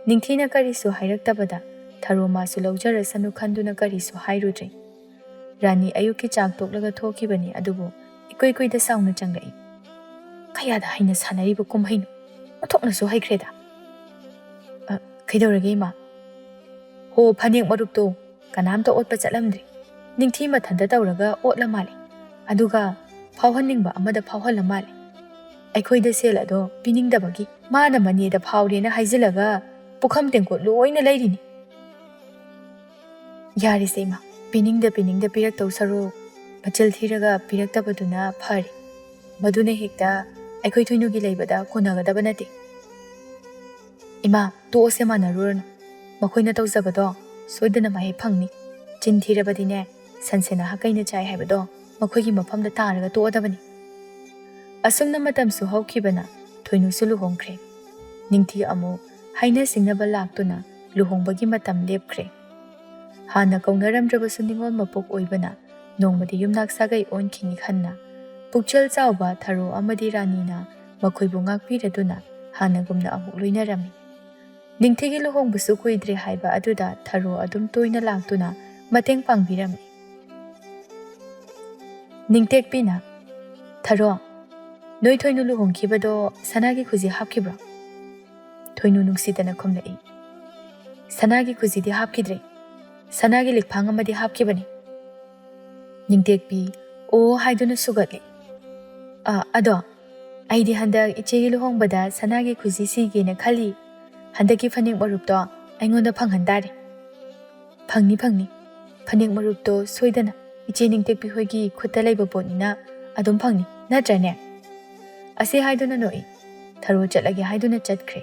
ꯅꯤꯡꯊꯤꯅ ꯀꯔꯤꯁꯨ ꯍꯥꯏꯔꯛꯇꯕꯗ ꯊꯔꯣ ꯃꯥꯁꯨ ꯂꯧꯖꯔꯁꯅꯨ ꯈꯟꯗꯨꯅ ꯀꯔꯤꯁꯨ ꯍꯥꯏꯔꯨꯗ꯭ꯔꯦ꯫ ꯔꯥꯅꯤ ꯑꯌꯨꯛꯀꯤ ꯆꯥꯛ ꯇꯣꯛꯂꯒ ꯊꯣꯛꯈꯤꯕꯅꯤ, ꯑꯗꯨꯕꯨ ꯏꯀꯨꯏ ꯀꯨꯏꯗ ꯁꯥꯎꯅ ꯆꯪꯂꯛꯏ꯫ "ꯀꯌꯥꯗ ꯍꯩꯅ ꯁꯥꯟꯅꯔꯤꯕ ꯀꯨꯝꯍꯩꯅꯣ? ꯑꯣꯟꯊꯣꯛꯅꯁꯨ ꯍꯩꯈ꯭ꯔꯦꯗ!" "ꯑ, ꯀꯩꯗꯧꯔꯒꯦ, ꯏꯃꯥ?" "ꯍꯣ, ꯐꯅꯦꯛ ꯃꯔꯨꯞꯇꯣ ꯀꯅꯥꯝꯇ ꯑꯣꯠꯄ ꯆꯠꯂꯝꯗ꯭ꯔꯤ꯫ ꯅꯤꯡꯊꯤ ꯃꯊꯟꯇ ꯇꯧꯔꯒ ꯑꯣꯠꯂ ꯃꯥꯜꯂꯦ꯫ ꯑꯗꯨꯒ ꯐꯥꯎꯍꯟꯅꯤꯡꯕ ꯑꯃꯗ ꯐꯥꯎꯍꯜꯂ ꯃꯥꯜꯂꯦ꯫ ꯑꯩꯈꯣꯏꯗ ꯁꯦꯜ ꯑꯗꯣ ꯄꯤꯅꯤꯡꯗꯕꯒꯤ ꯃꯥꯅ ꯃꯅꯦꯗ ꯐꯥꯎꯔꯦꯅ ꯍꯥꯏꯖꯤꯜꯂꯒ ꯄꯨꯈꯝ ꯇꯦꯡꯀꯣꯠ ꯂꯣꯏꯅ ꯂꯩꯔꯤꯅꯤ꯫" "ꯌꯥꯔꯦꯁꯦ ꯏꯃꯥ, ꯄꯤꯅꯤꯡꯗ ꯄꯤꯅꯤꯡꯗ ꯄꯤꯔꯛꯇꯧ ꯁꯔꯨꯛ ꯃꯆꯤꯜ ꯊꯤꯔꯒ ꯄꯤꯔꯛꯇꯕꯗꯨꯅ ꯐꯔꯦ꯫ ꯃꯗꯨꯅ ꯍꯦꯛꯇ ꯑꯩꯈꯣꯏ ꯊꯣꯏꯅꯨꯒꯤ ꯂꯩꯕꯗ ꯀꯣꯟꯅꯒꯗꯕ ꯅꯠꯇꯦ꯫" "ꯏꯃꯥ, ꯇꯣꯛꯑꯁꯦ, ꯃꯥꯟꯅꯔꯨꯔꯅꯨ꯫ ꯃꯈꯣꯏꯅ ꯇꯧꯖꯕꯗꯣ ꯁꯣꯏꯗꯅ ꯃꯍꯩ ꯐꯪꯅꯤ꯫ ꯆꯤꯟ ꯊꯤꯔꯕꯗꯤꯅꯦ, ꯁꯟꯁꯦꯟꯅ ꯍꯛ ꯀꯩꯅ ꯆꯥꯏ ꯍꯥꯏꯕꯗꯣ ꯃꯈꯣꯏꯒꯤ ꯃꯐꯝꯗ ꯇꯥꯔꯒ ꯇꯣꯛꯑꯗꯕꯅꯤ꯫" ꯑꯁꯨꯝꯅ ꯃꯇꯝꯁꯨ ꯍꯧꯈꯤꯕꯅ ꯊꯣꯏꯅꯨꯁꯨ ꯂꯨꯍꯣꯡꯈ꯭ꯔꯦ꯫ ꯅꯤꯡꯊꯤ ꯑꯃꯨꯛ ꯍꯥꯏꯅ ꯁꯤꯡꯅꯕ ꯂꯥꯛꯇꯨꯅ ꯂꯨꯍꯣꯡꯕꯒꯤ ꯃꯇꯝ ꯂꯦꯞꯈ꯭ꯔꯦ꯫ ꯍꯥꯟꯅ ꯀꯧꯅꯔꯝꯗ꯭ꯔꯕꯁꯨ ꯅꯤꯉꯣꯜ ꯃꯄꯣꯛ ꯑꯣꯏꯕꯅ ꯅꯣꯡꯃꯗꯤ ꯌꯨꯝꯅꯥꯛ ꯁꯥꯒꯩ ꯑꯣꯟꯈꯤꯅꯤ ꯈꯟꯅ ꯄꯨꯛꯆꯦꯜ ꯆꯥꯎꯕ ꯊꯔꯣ ꯑꯃꯗꯤ ꯔꯥꯅꯤꯅ ꯃꯈꯣꯏꯕꯨ ꯉꯥꯛꯄꯤꯔꯗꯨꯅ ꯍꯥꯟꯅꯒꯨꯝꯅ ꯑꯃꯨꯛ ꯂꯣꯏꯅꯔꯝꯃꯤ꯫ ꯅꯤꯡꯊꯤꯒꯤ ꯂꯨꯍꯣꯡꯕꯁꯨ ꯀꯨꯏꯗ꯭ꯔꯦ ꯍꯥꯏꯕ ꯑꯗꯨꯗ ꯊꯔꯣ ꯑꯗꯨꯝ ꯇꯣꯏꯅ ꯂꯥꯛꯇꯨꯅ ꯃꯇꯦꯡ ꯄꯥꯡꯕꯤꯔꯝꯃꯤ꯫ ꯅꯤꯡꯇꯦꯛꯄꯤꯅ, "ꯊꯔꯣ, ꯅꯣꯏ ꯊꯣꯏꯅꯨ ꯂꯨꯍꯣꯡꯈꯤꯕꯗꯣ ꯁꯅꯥꯒꯤ ꯈꯨꯖꯤ ꯍꯥꯞꯈꯤꯕ꯭ꯔꯣ?" ꯊꯣꯏꯅꯨ ꯅꯨꯡꯁꯤꯗꯅ ꯈꯨꯝꯂꯛꯏ, "ꯁꯅꯥꯒꯤ ꯈꯨꯖꯤꯗꯤ ꯍꯥꯞꯈꯤꯗ꯭ꯔꯦ꯫ ꯁꯅꯥꯒꯤ ꯂꯤꯛꯐꯥꯡ ꯑꯃꯗꯤ ꯍꯥꯞꯈꯤꯕꯅꯤ꯫" ꯅꯤꯡꯇꯦꯛꯄꯤ "ꯑꯣ" ꯍꯥꯏꯗꯨꯅ ꯁꯨꯒꯠꯂꯤ꯫ "ꯑ, ꯑꯗꯣ ꯑꯩꯗꯤ ꯍꯟꯗꯛ ꯏꯆꯦꯒꯤ ꯂꯨꯍꯣꯡꯕꯗ ꯁꯅꯥꯒꯤ ꯈꯨꯖꯤ ꯁꯤꯒꯦꯅ ꯈꯜꯂꯤ꯫ ꯍꯟꯗꯛꯀꯤ ꯐꯅꯦꯛ ꯃꯔꯨꯞꯇꯣ ꯑꯩꯉꯣꯟꯗ ꯐꯪꯍꯟ ꯇꯥꯔꯦ꯫" "ꯐꯪꯅꯤ, ꯐꯪꯅꯤ꯫ ꯐꯅꯦꯛ ꯃꯔꯨꯞꯇꯣ ꯁꯣꯏꯗꯅ ꯏꯆꯦ ꯅꯤꯡꯇꯦꯛꯄꯤ ꯍꯣꯏꯒꯤ ꯈꯨꯠꯇ ꯂꯩꯕ ꯄꯣꯠꯅꯤꯅ ꯑꯗꯨꯝ ꯐꯪꯅꯤ, ꯅꯠꯇ꯭ꯔꯅꯦ?" ꯑꯁꯤ ꯍꯥꯏꯗꯨꯅ ꯅꯣꯛꯏ꯫ ꯊꯔꯣ ꯆꯠꯂꯒꯦ ꯍꯥꯏꯗꯨꯅ ꯆꯠꯈ꯭ꯔꯦ꯫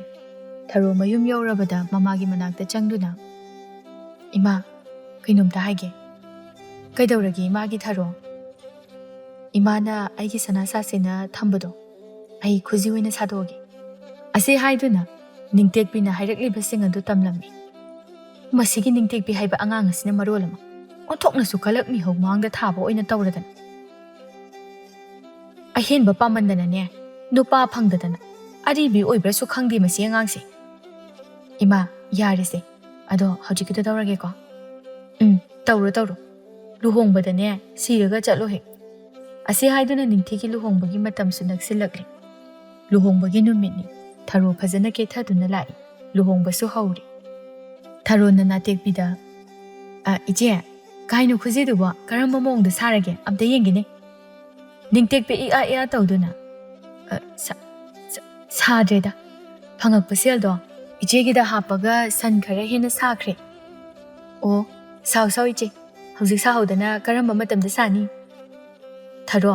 ꯊꯔꯣ ꯃꯌꯨꯝ ꯌꯧꯔꯕꯗ ꯃꯃꯥꯒꯤ ꯃꯅꯥꯛꯇ ꯆꯪꯗꯨꯅ, "ꯏꯃꯥ, ꯀꯩꯅꯣꯝꯇ ꯍꯥꯏꯒꯦ꯫" "ꯀꯩꯗꯧꯔꯒꯦ ꯏꯃꯥꯒꯤ ꯊꯔꯣ?" "ꯏꯃꯥꯅ ꯑꯩꯒꯤ ꯁꯅꯥ ꯁꯥꯁꯦꯅ ꯊꯝꯕꯗꯣ ꯑꯩ ꯈꯨꯖꯤ ꯑꯣꯏꯅ ꯁꯥꯗꯣꯛꯑꯒꯦ꯫" ꯑꯁꯤ ꯍꯥꯏꯗꯨꯅ ꯅꯤꯡꯇꯦꯛꯄꯤꯅ ꯍꯥꯏꯔꯛꯂꯤꯕꯁꯤꯡ ꯑꯗꯨ ꯇꯝꯂꯝꯃꯤ꯫ ꯃꯁꯤꯒꯤ ꯅꯤꯡꯇꯦꯛꯄꯤ ꯍꯥꯏꯕ ꯑꯉꯥꯡ ꯑꯁꯤꯅ ꯃꯔꯣꯜ ꯑꯃ ꯑꯣꯟꯊꯣꯛꯅꯁꯨ ꯀꯂꯛ ꯃꯤꯍꯧ ꯃꯥꯡꯗ ꯊꯥꯕ ꯑꯣꯏꯅ ꯇꯧꯔꯗꯅ꯫ ꯑꯍꯦꯟꯕ ꯄꯥꯝꯃꯟꯗꯅꯅꯦ, ꯅꯨꯄꯥ ꯐꯪꯗꯗꯅ ꯑꯔꯤꯕꯤ ꯑꯣꯏꯕ꯭ꯔꯥꯁꯨ ꯈꯪꯗꯦ ꯃꯁꯤ ꯑꯉꯥꯡꯁꯦ꯫ ꯏꯃꯥ, ꯌꯥꯔꯦꯁꯦ꯫ ꯑꯗꯣ ꯍꯧꯖꯤꯛꯀꯤꯗꯣ ꯇꯧꯔꯒꯦꯀꯣ꯫ ꯎꯝ, ꯇꯧꯔꯣ, ꯇꯧꯔꯣ꯫ ꯂꯨꯍꯣꯡꯕꯗꯅꯦ, ꯁꯤꯔꯒ ꯆꯠꯂꯣ ꯍꯦꯛ꯫ ꯑꯁꯤ ꯍꯥꯏꯗꯨꯅ ꯅꯤꯡꯊꯤꯒꯤ ꯂꯨꯍꯣꯡꯕꯒꯤ ꯃꯇꯝꯁꯨ ꯅꯛꯁꯤꯜꯂꯛꯂꯦ꯫ ꯂꯨꯍꯣꯡꯕꯒꯤ ꯅꯨꯃꯤꯠꯅꯤ꯫ ꯊꯔꯣ ꯐꯖꯅ ꯀꯦꯊꯗꯨꯅ ꯂꯥꯛꯏ꯫ ꯂꯨꯍꯣꯡꯕꯁꯨ ꯍꯧꯔꯦ꯫ ꯊꯔꯣꯅ ꯅꯥꯇꯦꯛꯄꯤꯗ, "ꯑ, ꯏꯆꯦ, ꯀꯥꯏꯅꯣ ꯈꯨꯖꯤꯗꯨꯕꯣ? ꯀꯔꯝꯕ ꯃꯑꯣꯡꯗ ꯁꯥꯔꯒꯦ? ꯑꯝꯇ ꯌꯦꯡꯒꯦꯅꯦ꯫" ꯅꯤꯡꯇꯦꯛꯄꯤ ꯏꯌꯥ ꯏꯌꯥ ꯇꯧꯗꯨꯅ, "ꯑ, ꯁꯥ-, ꯁꯥ-, ꯁꯥꯗ꯭ꯔꯦꯗ꯫ ꯐꯪꯉꯛꯄ ꯁꯦꯜꯗꯣ ꯏꯆꯦꯒꯤꯗ ꯍꯥꯞꯄꯒ ꯁꯟ ꯈꯔ ꯍꯦꯟꯅ ꯁꯥꯈ꯭ꯔꯦ꯫" "ꯑꯣ, ꯁꯥꯎ ꯁꯥꯎ ꯏꯆꯦ꯫ ꯍꯧꯖꯤꯛ ꯁꯥꯍꯧꯗꯅ ꯀꯔꯝꯕ ꯃꯇꯝꯗ ꯁꯥꯅꯤ?" "ꯊꯔꯣ,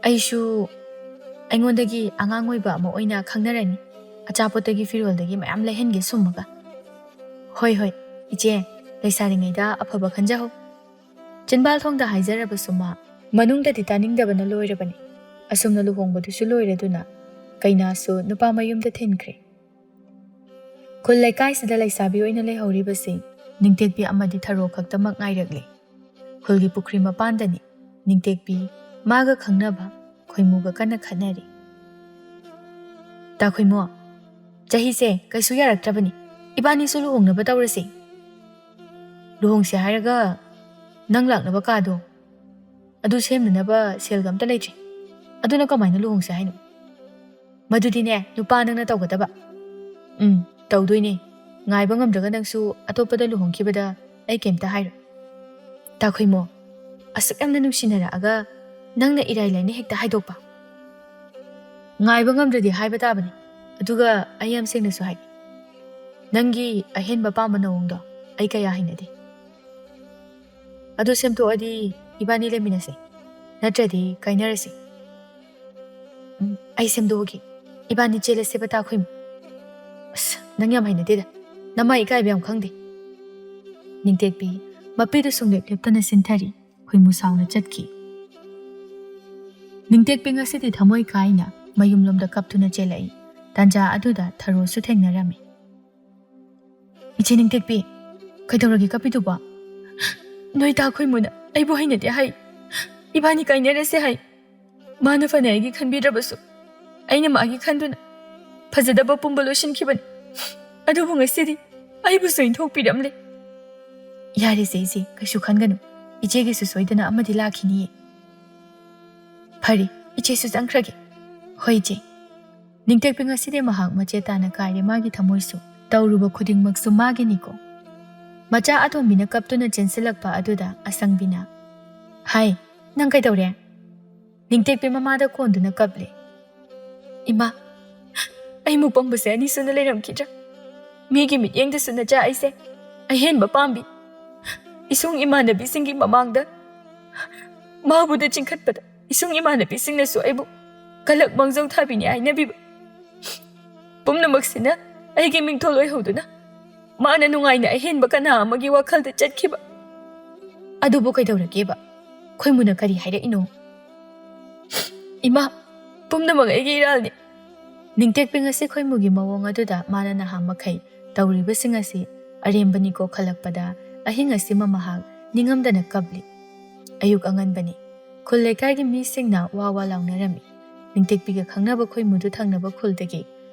ꯑꯩꯁꯨ ꯑꯩꯉꯣꯟꯗꯒꯤ ꯑꯉꯥꯡ ꯑꯣꯏꯕ ꯑꯃ ꯑꯣꯏꯅ ꯈꯪꯅꯔꯅꯤ꯫ ꯑꯆꯥꯄꯣꯠꯇꯒꯤ ꯐꯤꯔꯣꯜꯗꯒꯤ ꯃꯌꯥꯝ ꯂꯩꯍꯟꯒꯦ ꯁꯨꯝꯃꯒ꯫" "ꯍꯣꯏ, ꯍꯣꯏ, ꯏꯆꯦ, ꯂꯩꯁꯥꯔꯤꯉꯩꯗ ꯑꯐꯕ ꯈꯟꯖꯍꯧ꯫" ꯆꯤꯟꯕꯥꯜ ꯊꯣꯡꯗ ꯍꯥꯏꯖꯔꯕꯁꯨ ꯃꯥ ꯃꯅꯨꯡꯗꯗꯤ ꯇꯥꯅꯤꯡꯗꯕꯅ ꯂꯣꯏꯔꯕꯅꯤ꯫ ꯑꯁꯨꯝꯅ ꯂꯨꯍꯣꯡꯕꯗꯨꯁꯨ ꯂꯣꯏꯔꯗꯨꯅ ꯀꯩꯅꯥꯁꯨ ꯅꯨꯄꯥ ꯃꯌꯨꯝꯗ ꯊꯤꯟꯈ꯭ꯔꯦ꯫ ꯈꯨꯜ ꯂꯩꯀꯥꯏꯁꯤꯗ ꯂꯩꯁꯥꯕꯤ ꯑꯣꯏꯅ ꯂꯩꯍꯧꯔꯤꯕꯁꯤ ꯅꯤꯡꯇꯦꯛꯄꯤ ꯑꯃꯗꯤ ꯊꯔꯣ ꯈꯛꯇꯃꯛ ꯉꯥꯏꯔꯛꯂꯦ꯫ ꯈꯨꯜꯒꯤ ꯄꯨꯈ꯭ꯔꯤ ꯃꯄꯥꯟꯗꯅꯤ ꯅꯤꯡꯇꯦꯛꯄꯤ ꯃꯥꯒ ꯈꯪꯅꯕ ꯈꯣꯏꯃꯨꯒ ꯀꯟꯅ ꯈꯠꯅꯔꯤ꯫ "ꯇꯥ ꯈꯣꯏꯃꯨ, ꯆꯍꯤꯁꯦ ꯀꯩꯁꯨ ꯌꯥꯔꯛꯇ꯭ꯔꯕꯅꯤ꯫ ꯏꯕꯥꯅꯤꯁꯨ ꯂꯨꯍꯣꯡꯅꯕ ꯇꯧꯔꯁꯤ꯫" "ꯂꯨꯍꯣꯡꯁꯦ ꯍꯥꯏꯔꯒ ꯅꯪ ꯂꯥꯛꯅꯕ ꯀꯥꯗꯣ, ꯑꯗꯨ ꯁꯦꯝꯅꯅꯕ ꯁꯦꯜꯒ ꯑꯝꯇ ꯂꯩꯇ꯭ꯔꯤ꯫ ꯑꯗꯨꯅ ꯀꯃꯥꯏꯅ ꯂꯨꯍꯣꯡꯁꯦ ꯍꯥꯏꯅꯣ?" "ꯃꯗꯨꯗꯤꯅꯦ, ꯅꯨꯄꯥ ꯅꯪꯅ ꯇꯧꯒꯗꯕ꯫" "ꯎꯝ, ꯇꯧꯗꯣꯏꯅꯦ꯫ ꯉꯥꯏꯕ ꯉꯝꯗ꯭ꯔꯒ ꯅꯪꯁꯨ ꯑꯇꯣꯞꯄꯗ ꯂꯨꯍꯣꯡꯈꯤꯕꯗ ꯑꯩ ꯀꯩꯝꯇ ꯍꯥꯏꯔꯣꯏ꯫" "ꯇꯥ ꯈꯣꯏꯃꯨ, ꯑꯁꯨꯛ ꯌꯥꯝꯅ ꯅꯨꯡꯁꯤꯅꯔꯛꯑꯒ ꯅꯪꯅ ꯏꯔꯥꯏ ꯂꯥꯏꯅ ꯍꯦꯛꯇ ꯍꯥꯏꯗꯣꯛꯄ?" "ꯉꯥꯏꯕ ꯉꯝꯗ꯭ꯔꯗꯤ ꯍꯥꯏꯕ ꯇꯥꯕꯅꯤ꯫ ꯑꯗꯨꯒ ꯑꯩ ꯌꯥꯝ ꯁꯦꯡꯅꯁꯨ ꯍꯥꯏꯒꯦ꯫ ꯅꯪꯒꯤ ꯑꯍꯦꯟꯕ ꯄꯥꯝꯕ ꯅꯑꯣꯡꯗꯣ ꯑꯩ ꯀꯌꯥ ꯍꯩꯅꯗꯦ꯫ ꯑꯗꯨ ꯁꯦꯝꯗꯣꯛꯑꯗꯤ ꯏꯕꯥꯅꯤ ꯂꯩꯃꯤꯟꯅꯁꯦ, ꯅꯠꯇ꯭ꯔꯗꯤ ꯀꯥꯏꯅꯔꯁꯦ꯫" "ꯎꯝ, ꯑꯩ ꯁꯦꯝꯗꯣꯛꯑꯒꯦ꯫ ꯏꯕꯥꯅꯤ ꯆꯦꯜꯂꯁꯦꯕ, ꯇꯥ ꯈꯣꯏꯃꯨ꯫" "ꯑꯁ, ꯅꯪ ꯌꯥꯝ ꯍꯩꯅꯗꯦꯗ꯫ ꯅꯃꯥꯏ ꯏꯀꯥꯏꯕ ꯌꯥꯝ ꯈꯪꯗꯦ꯫" ꯅꯤꯡꯇꯦꯛꯄꯤ ꯃꯄꯤꯗꯨ ꯁꯨꯡꯂꯦꯞ ꯂꯦꯞꯇꯅ ꯁꯤꯟꯊꯔꯤ꯫ ꯈꯣꯏꯃꯨ ꯁꯥꯎꯅ ꯆꯠꯈꯤ꯫ ꯅꯤꯡꯇꯦꯛꯄꯤ ꯉꯁꯤꯗꯤ ꯊꯃꯣꯏ ꯀꯥꯏꯅ ꯃꯌꯨꯝꯂꯣꯝꯗ ꯀꯞꯇꯨꯅ ꯆꯦꯜꯂꯛꯏ꯫ ꯇꯥꯟꯖꯥ ꯑꯗꯨꯗ ꯊꯔꯣꯁꯨ ꯊꯦꯡꯅꯔꯝꯃꯤ꯫ "ꯏꯆꯦ ꯅꯤꯡꯇꯦꯛꯄꯤ, ꯀꯩꯗꯧꯔꯒꯦ ꯀꯞꯄꯤꯗꯨꯕꯣ?" "ꯅꯣꯏ ꯇꯥ ꯈꯣꯏꯃꯨꯅ ꯑꯩꯕꯨ ꯍꯩꯅꯗꯦ ꯍꯥꯏ꯫ ꯏꯕꯥꯅꯤ ꯀꯥꯏꯅꯔꯁꯦ ꯍꯥꯏ꯫" ꯃꯥꯅ ꯐꯅ ꯑꯩꯒꯤ ꯈꯟꯕꯤꯗ꯭ꯔꯕꯁꯨ, ꯑꯩꯅ ꯃꯥꯒꯤ ꯈꯟꯗꯨꯅ ꯐꯖꯗꯕ ꯄꯨꯝꯕ ꯂꯣꯏꯁꯤꯟꯈꯤꯕꯅꯤ꯫ ꯑꯗꯨꯕꯨ ꯉꯁꯤꯗꯤ ꯑꯩꯕꯨꯁꯨ ꯏꯟꯊꯣꯛꯄꯤꯔꯝꯂꯦ꯫ ꯌꯥꯔꯦꯁꯦ ꯏꯆꯦ, ꯀꯩꯁꯨ ꯈꯟꯒꯅꯨ꯫ ꯏꯆꯦꯒꯤꯁꯨ ꯁꯣꯏꯗꯅ ꯑꯃꯗꯤ ꯂꯥꯛꯈꯤꯅꯤꯌꯦ꯫ ꯐꯔꯦ, ꯏꯆꯦꯁꯨ ꯆꯪꯈ꯭ꯔꯒꯦ꯫ ꯍꯣꯏ ꯏꯆꯦ꯫ ꯅꯤꯡꯇꯦꯛꯄꯤ ꯉꯁꯤꯗꯤ ꯃꯍꯥꯛ ꯃꯆꯦ ꯇꯥꯅ ꯀꯥꯏꯔꯦ, ꯃꯥꯒꯤ ꯊꯃꯣꯏꯁꯨ꯫ ꯇꯧꯔꯨꯕ ꯈꯨꯗꯤꯡꯃꯛꯁꯨ ꯃꯥꯒꯤꯅꯤꯀꯣ꯫ ꯃꯆꯥ ꯑꯇꯣꯝꯕꯤꯅ ꯀꯞꯇꯨꯅ ꯆꯦꯟꯁꯤꯜꯂꯛꯄ ꯑꯗꯨꯗ ꯑꯁꯪꯕꯤꯅ, "ꯍꯥꯏ, ꯅꯪ ꯀꯩꯗꯧꯔꯦ?" ꯅꯤꯡꯇꯦꯛꯄꯤ ꯃꯃꯥꯗ ꯀꯣꯟꯗꯨꯅ ꯀꯞꯂꯦ꯫ "ꯏꯃꯥ, ꯑꯩ ꯃꯨꯛ ꯄꯪꯕꯁꯦ ꯑꯅꯤꯁꯨꯅ ꯂꯩꯔꯝꯈꯤꯗ꯭ꯔꯥ? ꯃꯤꯒꯤ ꯃꯤꯠꯌꯦꯡꯗꯁꯨ ꯅꯆꯥ ꯑꯩꯁꯦ ꯑꯍꯦꯟꯕ ꯄꯥꯝꯕꯤ, ꯏꯁꯨꯡ ꯏꯃꯥꯟꯅꯕꯤꯁꯤꯡꯒꯤ ꯃꯃꯥꯡꯗ ꯃꯥꯕꯨꯗ ꯆꯤꯡꯈꯠꯄꯗ ꯏꯁꯨꯡ ꯏꯃꯥꯟꯅꯕꯤꯁꯤꯡꯅꯁꯨ ꯑꯩꯕꯨ ꯀꯂꯛ ꯃꯥꯡꯖꯧ ꯊꯥꯕꯤꯅꯤ ꯍꯥꯏꯅꯕꯤꯕ꯫ ꯄꯨꯝꯅꯃꯛꯁꯤꯅ ꯑꯩꯒꯤ ꯃꯤꯡꯊꯣꯜ ꯑꯣꯏꯍꯧꯗꯨꯅ ꯃꯥꯅ ꯅꯨꯡꯉꯥꯏꯅ ꯑꯍꯦꯟꯕ ꯀꯅꯥ ꯑꯃꯒꯤ ꯋꯥꯈꯜꯗ ꯆꯠꯈꯤꯕ꯫ ꯑꯗꯨꯕꯨ ꯀꯩꯗꯧꯔꯒꯦꯕ? ꯈꯣꯏꯃꯨꯅ ꯀꯔꯤ ꯍꯥꯏꯔꯛꯏꯅꯣ?" "ꯏꯃꯥ, ꯄꯨꯝꯅꯃꯛ ꯑꯩꯒꯤ ꯏꯔꯥꯜꯅꯤ꯫" ꯅꯤꯡꯇꯦꯛꯄꯤ ꯉꯁꯤ ꯈꯣꯏꯃꯨꯒꯤ ꯃꯑꯣꯡ ꯑꯗꯨꯗ ꯃꯥꯅ ꯅꯍꯥꯟ ꯃꯈꯩ ꯇꯧꯔꯤꯕꯁꯤꯡ ꯑꯁꯤ ꯑꯔꯦꯝꯕꯅꯤꯀꯣ ꯈꯜꯂꯛꯄꯗ ꯑꯍꯤꯡ ꯑꯁꯤꯃ ꯃꯍꯥꯛ ꯅꯤꯡꯉꯝꯗꯅ ꯀꯞꯂꯤ꯫ ꯑꯌꯨꯛ ꯑꯉꯟꯕꯅꯤ꯫ ꯈꯨꯜ ꯂꯩꯀꯥꯏꯒꯤ ꯃꯤꯁꯤꯡꯅ ꯋꯥ ꯋꯥ ꯂꯥꯎꯅꯔꯝꯃꯤ꯫ ꯅꯤꯡꯇꯦꯛꯄꯤꯒ ꯈꯪꯅꯕ ꯈꯣꯏꯃꯨꯗꯨ ꯊꯪꯅꯕ ꯈꯨꯜꯗꯒꯤ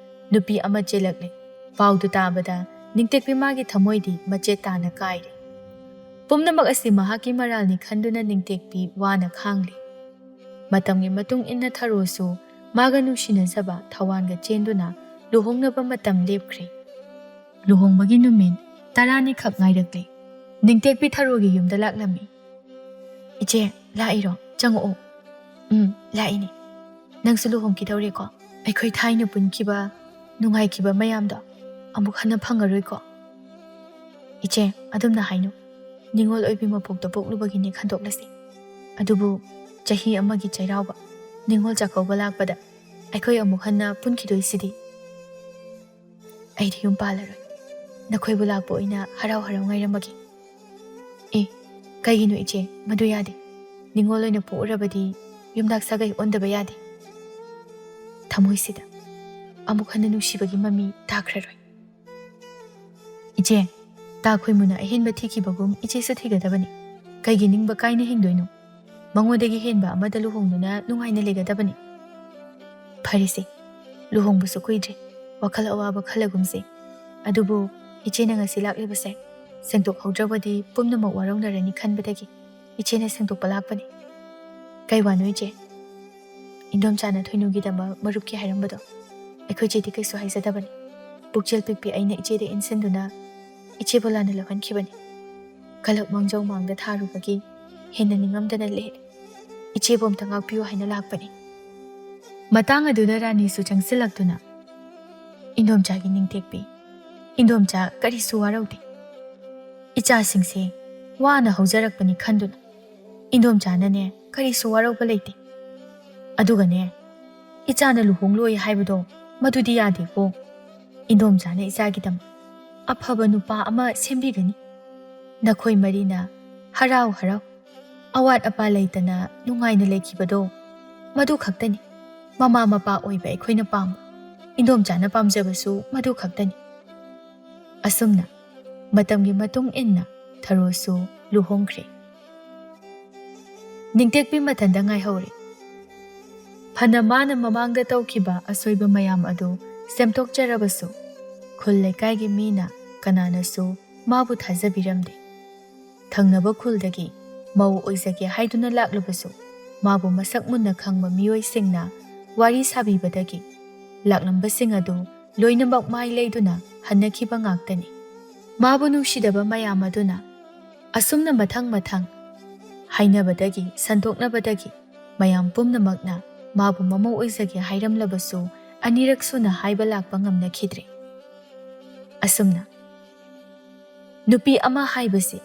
ꯅꯨꯄꯤ ꯑꯃ ꯆꯦꯜꯂꯛꯂꯦ꯫ ꯄꯥꯎꯗꯨ ꯇꯥꯕꯗ ꯅꯤꯡꯇꯦꯛꯄꯤ ꯃꯥꯒꯤ ꯊꯃꯣꯏꯗꯤ ꯃꯆꯦꯠ ꯇꯥꯅ ꯀꯥꯏꯔꯦ꯫ ꯄꯨꯝꯅꯃꯛ ꯑꯁꯤ ꯃꯍꯥꯛꯀꯤ ꯃꯔꯥꯜꯅꯤ ꯈꯟꯗꯨꯅ ꯅꯤꯡꯇꯦꯛꯄꯤ ꯋꯥꯅ ꯈꯥꯡꯂꯤ꯫ ꯃꯇꯝꯒꯤ ꯃꯇꯨꯡ ꯏꯟꯅ ꯊꯔꯣꯁꯨ ꯃꯥꯒ ꯅꯨꯡꯁꯤꯅꯖꯕ ꯊꯋꯥꯟꯒ ꯆꯦꯟꯗꯨꯅ ꯂꯨꯍꯣꯡꯅꯕ ꯃꯇꯝ ꯂꯦꯞꯈ꯭ꯔꯦ꯫ ꯂꯨꯍꯣꯡꯕꯒꯤ ꯅꯨꯃꯤꯠ ꯇꯔꯥꯅꯤꯈꯛ ꯉꯥꯏꯔꯛꯂꯦ꯫ ꯅꯤꯡꯇꯦꯛꯄꯤ ꯊꯔꯣꯒꯤ ꯌꯨꯝꯗ ꯂꯥꯛꯂꯝꯃꯤ꯫ "ꯏꯆꯦ, ꯂꯥꯛꯏꯔꯣ? ꯆꯪꯉꯛꯑꯣ꯫" "ꯎꯝ, ꯂꯥꯛꯏꯅꯦ꯫ ꯅꯪꯁꯨ ꯂꯨꯍꯣꯡꯈꯤꯗꯧꯔꯦꯀꯣ? ꯑꯩꯈꯣꯏ ꯊꯥꯏꯅ ꯄꯨꯟꯈꯤꯕ, ꯅꯨꯡꯉꯥꯏꯈꯤꯕ ꯃꯌꯥꯝꯗꯣ ꯑꯃꯨꯛ ꯍꯟꯅ ꯐꯪꯉꯔꯣꯏꯀꯣ?" "ꯏꯆꯦ, ꯑꯗꯨꯝꯅ ꯍꯥꯏꯅꯨ꯫ ꯅꯤꯉꯣꯜ ꯑꯣꯏꯕꯤ ꯃꯄꯣꯛꯇ ꯄꯣꯛꯂꯨꯕꯒꯤꯅꯦ ꯈꯟꯗꯣꯛꯂꯁꯤ꯫ ꯑꯗꯨꯕꯨ ꯆꯍꯤ ꯑꯃꯒꯤ ꯆꯩꯔꯥꯎꯕ, ꯅꯤꯉꯣꯜ ꯆꯥꯛꯀꯧꯕ ꯂꯥꯛꯄꯗ ꯑꯩꯈꯣꯏ ꯑꯃꯨꯛ ꯍꯟꯅ ꯄꯨꯟꯈꯤꯗꯣꯏꯁꯤꯗꯤ꯫" "ꯑꯩꯗꯤ ꯌꯨꯝ ꯄꯥꯜꯂꯔꯣꯏ꯫ ꯅꯈꯣꯏꯕꯨ ꯂꯥꯛꯄ ꯑꯣꯏꯅ ꯍꯔꯥꯎ ꯍꯔꯥꯎ ꯉꯥꯏꯔꯝꯃꯒꯦ꯫" "ꯑꯦ, ꯀꯩꯒꯤꯅꯣ ꯏꯆꯦ? ꯃꯗꯨ ꯌꯥꯗꯦ꯫ ꯅꯤꯉꯣꯜ ꯑꯣꯏꯅ ꯄꯣꯛꯎꯔꯕꯗꯤ ꯌꯨꯝꯅꯥꯛ ꯁꯥꯒꯩ ꯑꯣꯟꯗꯕ ꯌꯥꯗꯦ꯫ ꯊꯃꯣꯏꯁꯤꯗ ꯑꯃꯨꯛ ꯍꯟꯅ ꯅꯨꯡꯁꯤꯕꯒꯤ ꯃꯃꯤ ꯇꯥꯈ꯭ꯔꯔꯣꯏ꯫" "ꯏꯆꯦ, ꯇꯥ ꯈꯣꯏꯃꯨꯅ ꯑꯍꯦꯟꯕ ꯊꯤꯈꯤꯕꯒꯨꯝ ꯏꯆꯦꯁꯨ ꯊꯤꯒꯗꯕꯅꯤ꯫ ꯀꯩꯒꯤ ꯅꯤꯡꯕ ꯀꯥꯏꯅ ꯍꯤꯡꯗꯣꯏꯅꯣ?" ꯃꯉꯣꯟꯗꯒꯤ ꯍꯦꯟꯕ ꯑꯃꯗ ꯂꯨꯍꯣꯡꯗꯨꯅ ꯅꯨꯡꯉꯥꯏꯅ ꯂꯩꯒꯗꯕꯅꯤ꯫ ꯐꯔꯦꯁꯦ, ꯂꯨꯍꯣꯡꯕꯁꯨ ꯀꯨꯏꯗ꯭ꯔꯦ, ꯋꯥꯈꯜ ꯑꯋꯥꯕ ꯈꯜꯂꯒꯨꯝꯁꯦ꯫ ꯑꯗꯨꯕꯨ ꯏꯆꯦꯅ ꯉꯁꯤ ꯂꯥꯛꯂꯤꯕꯁꯦ ꯁꯦꯡꯗꯣꯛꯍꯧꯗ꯭ꯔꯕꯗꯤ ꯄꯨꯝꯅꯃꯛ ꯋꯥꯔꯧꯅꯔꯅꯤ ꯈꯟꯕꯗꯒꯤ ꯏꯆꯦꯅ ꯁꯦꯡꯗꯣꯛꯄ ꯂꯥꯛꯄꯅꯤ꯫ ꯀꯩ ꯋꯥꯅꯣ ꯏꯆꯦ? ꯏꯟꯗꯣꯝꯆꯥꯅ ꯊꯣꯏꯅꯨꯒꯤꯗꯃꯛ ꯃꯔꯨꯞꯀꯤ ꯍꯥꯏꯔꯝꯕꯗꯣ ꯑꯩꯈꯣꯏ ꯆꯦꯗꯤ ꯀꯩꯁꯨ ꯍꯥꯏꯖꯗꯕꯅꯤ꯫ ꯄꯨꯛꯆꯦꯜ ꯄꯤꯛꯄꯤ ꯑꯩꯅ ꯏꯆꯦꯗ ꯏꯟꯁꯤꯟꯗꯨꯅ ꯏꯆꯦꯕꯨ ꯂꯥꯟꯅ ꯂꯧꯍꯟꯈꯤꯕꯅꯤ꯫ ꯀꯂꯛ ꯃꯥꯡꯖꯧ ꯃꯥꯡꯗ ꯊꯥꯔꯨꯕꯒꯤ ꯍꯦꯟꯅ ꯅꯤꯡꯉꯝꯗꯅ ꯂꯦꯛꯂꯦ꯫ ꯏꯆꯦꯕꯨ ꯑꯝꯇ ꯉꯥꯛꯄꯤꯌꯨ ꯍꯥꯏꯅ ꯂꯥꯛꯄꯅꯤ꯫ ꯃꯇꯥꯡ ꯑꯗꯨꯗ ꯔꯥꯅꯤꯁꯨ ꯆꯪꯁꯤꯜꯂꯛꯇꯨꯅ, "ꯏꯟꯗꯣꯝꯆꯥꯒꯤ ꯅꯤꯡꯇꯦꯛꯄꯤ, ꯏꯟꯗꯣꯝꯆꯥ ꯀꯔꯤꯁꯨ ꯋꯥꯔꯧꯗꯦ꯫ ꯏꯆꯥꯁꯤꯡꯁꯦ ꯋꯥꯅ ꯍꯧꯖꯔꯛꯄꯅꯤ ꯈꯟꯗꯨꯅ ꯏꯟꯗꯣꯝꯆꯥꯅꯅꯦ ꯀꯔꯤꯁꯨ ꯋꯥꯔꯧꯕ ꯂꯩꯇꯦ꯫ ꯑꯗꯨꯒꯅꯦ, ꯏꯆꯥꯅ ꯂꯨꯍꯣꯡꯂꯣꯏ ꯍꯥꯏꯕꯗꯣ ꯃꯗꯨꯗꯤ ꯌꯥꯗꯦꯀꯣ꯫ ꯏꯟꯗꯣꯝꯆꯥꯅ ꯏꯆꯥꯒꯤꯗꯃꯛ ꯑꯐꯕ ꯅꯨꯄꯥ ꯑꯃ ꯁꯦꯝꯕꯤꯒꯅꯤ꯫ ꯅꯈꯣꯏ ꯃꯔꯤꯅ ꯍꯔꯥꯎ ꯍꯔꯥꯎ ꯑꯋꯥꯠ ꯑꯄꯥ ꯂꯩꯇꯅ ꯅꯨꯡꯉꯥꯏꯅ ꯂꯩꯈꯤꯕꯗꯣ ꯃꯗꯨ ꯈꯛꯇꯅꯤ꯫ ꯃꯃꯥ ꯃꯄꯥ ꯑꯣꯏꯕ ꯑꯩꯈꯣꯏꯅ ꯄꯥꯝꯕ, ꯏꯟꯗꯣꯝꯆꯥꯅ ꯄꯥꯝꯖꯕꯁꯨ ꯃꯗꯨ ꯈꯛꯇꯅꯤ꯫" ꯑꯁꯨꯝꯅ ꯃꯇꯝꯒꯤ ꯃꯇꯨꯡ ꯏꯟꯅ ꯊꯔꯣꯁꯨ ꯂꯨꯍꯣꯡꯈ꯭ꯔꯦ꯫ ꯅꯤꯡꯇꯦꯛꯄꯤ ꯃꯊꯟꯇ ꯉꯥꯏꯍꯧꯔꯦ꯫ ꯐꯅ ꯃꯥꯅ ꯃꯃꯥꯡꯗ ꯇꯧꯈꯤꯕ ꯑꯁꯣꯏꯕ ꯃꯌꯥꯝ ꯑꯗꯨ ꯁꯦꯝꯗꯣꯛꯆꯔꯕꯁꯨ, ꯈꯨꯜ ꯂꯩꯀꯥꯏꯒꯤ ꯃꯤꯅ ꯀꯅꯥꯅꯁꯨ ꯃꯥꯕꯨ ꯊꯥꯖꯕꯤꯔꯝꯗꯦ꯫ ꯊꯪꯅꯕ ꯈꯨꯜꯗꯒꯤ ꯃꯧ ꯑꯣꯏꯖꯒꯦ ꯍꯥꯏꯗꯨꯅ ꯂꯥꯛꯂꯕꯁꯨ, ꯃꯥꯕꯨ ꯃꯁꯛ ꯃꯨꯟꯅ ꯈꯪꯕ ꯃꯤꯑꯣꯏꯁꯤꯡꯅ ꯋꯥꯔꯤ ꯁꯥꯕꯤꯕꯗꯒꯤ ꯂꯥꯛꯂꯝꯕꯁꯤꯡ ꯑꯗꯨ ꯂꯣꯏꯅꯃꯛ ꯃꯥꯏ ꯂꯩꯗꯨꯅ ꯍꯟꯅꯈꯤꯕ ꯉꯥꯛꯇꯅꯤ꯫ ꯃꯥꯕꯨ ꯅꯨꯡꯁꯤꯗꯕ ꯃꯌꯥꯝ ꯑꯗꯨꯅ ꯑꯁꯨꯝꯅ ꯃꯊꯪ ꯃꯊꯪ ꯍꯥꯏꯅꯕꯗꯒꯤ, ꯁꯟꯗꯣꯛꯅꯕꯗꯒꯤ, ꯃꯌꯥꯝ ꯄꯨꯝꯅꯃꯛꯅ ꯃꯥꯕꯨ ꯃꯃꯧ ꯑꯣꯏꯖꯒꯦ ꯍꯥꯏꯔꯝꯂꯕꯁꯨ, ꯑꯅꯤꯔꯛ ꯁꯨꯅ ꯍꯥꯏꯕ ꯂꯥꯛꯄ ꯉꯝꯅꯈꯤꯗ꯭ꯔꯦ꯫ ꯑꯁꯨꯝꯅ ꯅꯨꯄꯤ ꯑꯃ ꯍꯥꯏꯕꯁꯤ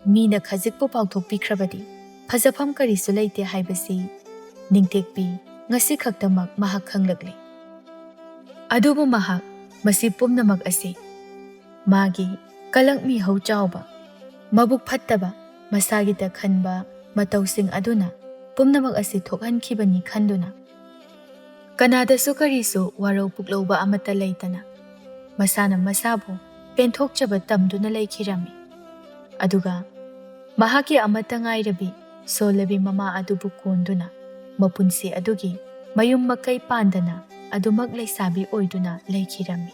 ꯃꯤꯅ ꯈꯖꯤꯛꯄꯨ ꯄꯥꯎꯊꯣꯛꯄꯤꯈ꯭ꯔꯕꯗꯤ ꯐꯖꯐꯝ ꯀꯔꯤꯁꯨ ꯂꯩꯇꯦ ꯍꯥꯏꯕꯁꯤ ꯅꯤꯡꯇꯦꯛꯄꯤ ꯉꯁꯤ ꯈꯛꯇꯃꯛ ꯃꯍꯥꯛ ꯈꯪꯂꯛꯂꯤ꯫ ꯑꯗꯨꯕꯨ ꯃꯍꯥꯛ ꯃꯁꯤ ꯄꯨꯝꯅꯃꯛ ꯑꯁꯤ ꯃꯥꯒꯤ ꯀꯂꯛ ꯃꯤꯍꯧ ꯆꯥꯎꯕ, ꯃꯕꯨꯛ ꯐꯠꯇꯕ, ꯃꯁꯥꯒꯤꯇ ꯈꯟꯕ ꯃꯇꯧꯁꯤꯡ ꯑꯗꯨꯅ ꯄꯨꯝꯅꯃꯛ ꯑꯁꯤ ꯊꯣꯛꯍꯟꯈꯤꯕꯅꯤ ꯈꯟꯗꯨꯅ, ꯀꯅꯥꯗꯁꯨ ꯀꯔꯤꯁꯨ ꯋꯥꯔꯧ ꯄꯨꯛꯂꯧꯕ ꯑꯃꯠꯇ ꯂꯩꯇꯅ ꯃꯁꯥꯅ ꯃꯁꯥꯕꯨ ꯄꯦꯟꯊꯣꯛꯆꯕ ꯇꯝꯗꯨꯅ ꯂꯩꯈꯤꯔꯝꯃꯤ꯫ ꯑꯗꯨꯒ ꯃꯍꯥꯛꯀꯤ ꯑꯃꯠꯇ ꯉꯥꯏꯔꯕꯤ ꯁꯣꯜꯂꯕꯤ ꯃꯃꯥ ꯑꯗꯨꯕꯨ ꯀꯣꯟꯗꯨꯅ ꯃꯄꯨꯟꯁꯤ ꯑꯗꯨꯒꯤ ꯃꯌꯨꯝ ꯃꯀꯩ ꯄꯥꯟꯗꯅ ꯑꯗꯨꯃꯛ ꯂꯩꯁꯥꯕꯤ ꯑꯣꯏꯗꯨꯅ ꯂꯩꯈꯤꯔꯝꯃꯤ꯫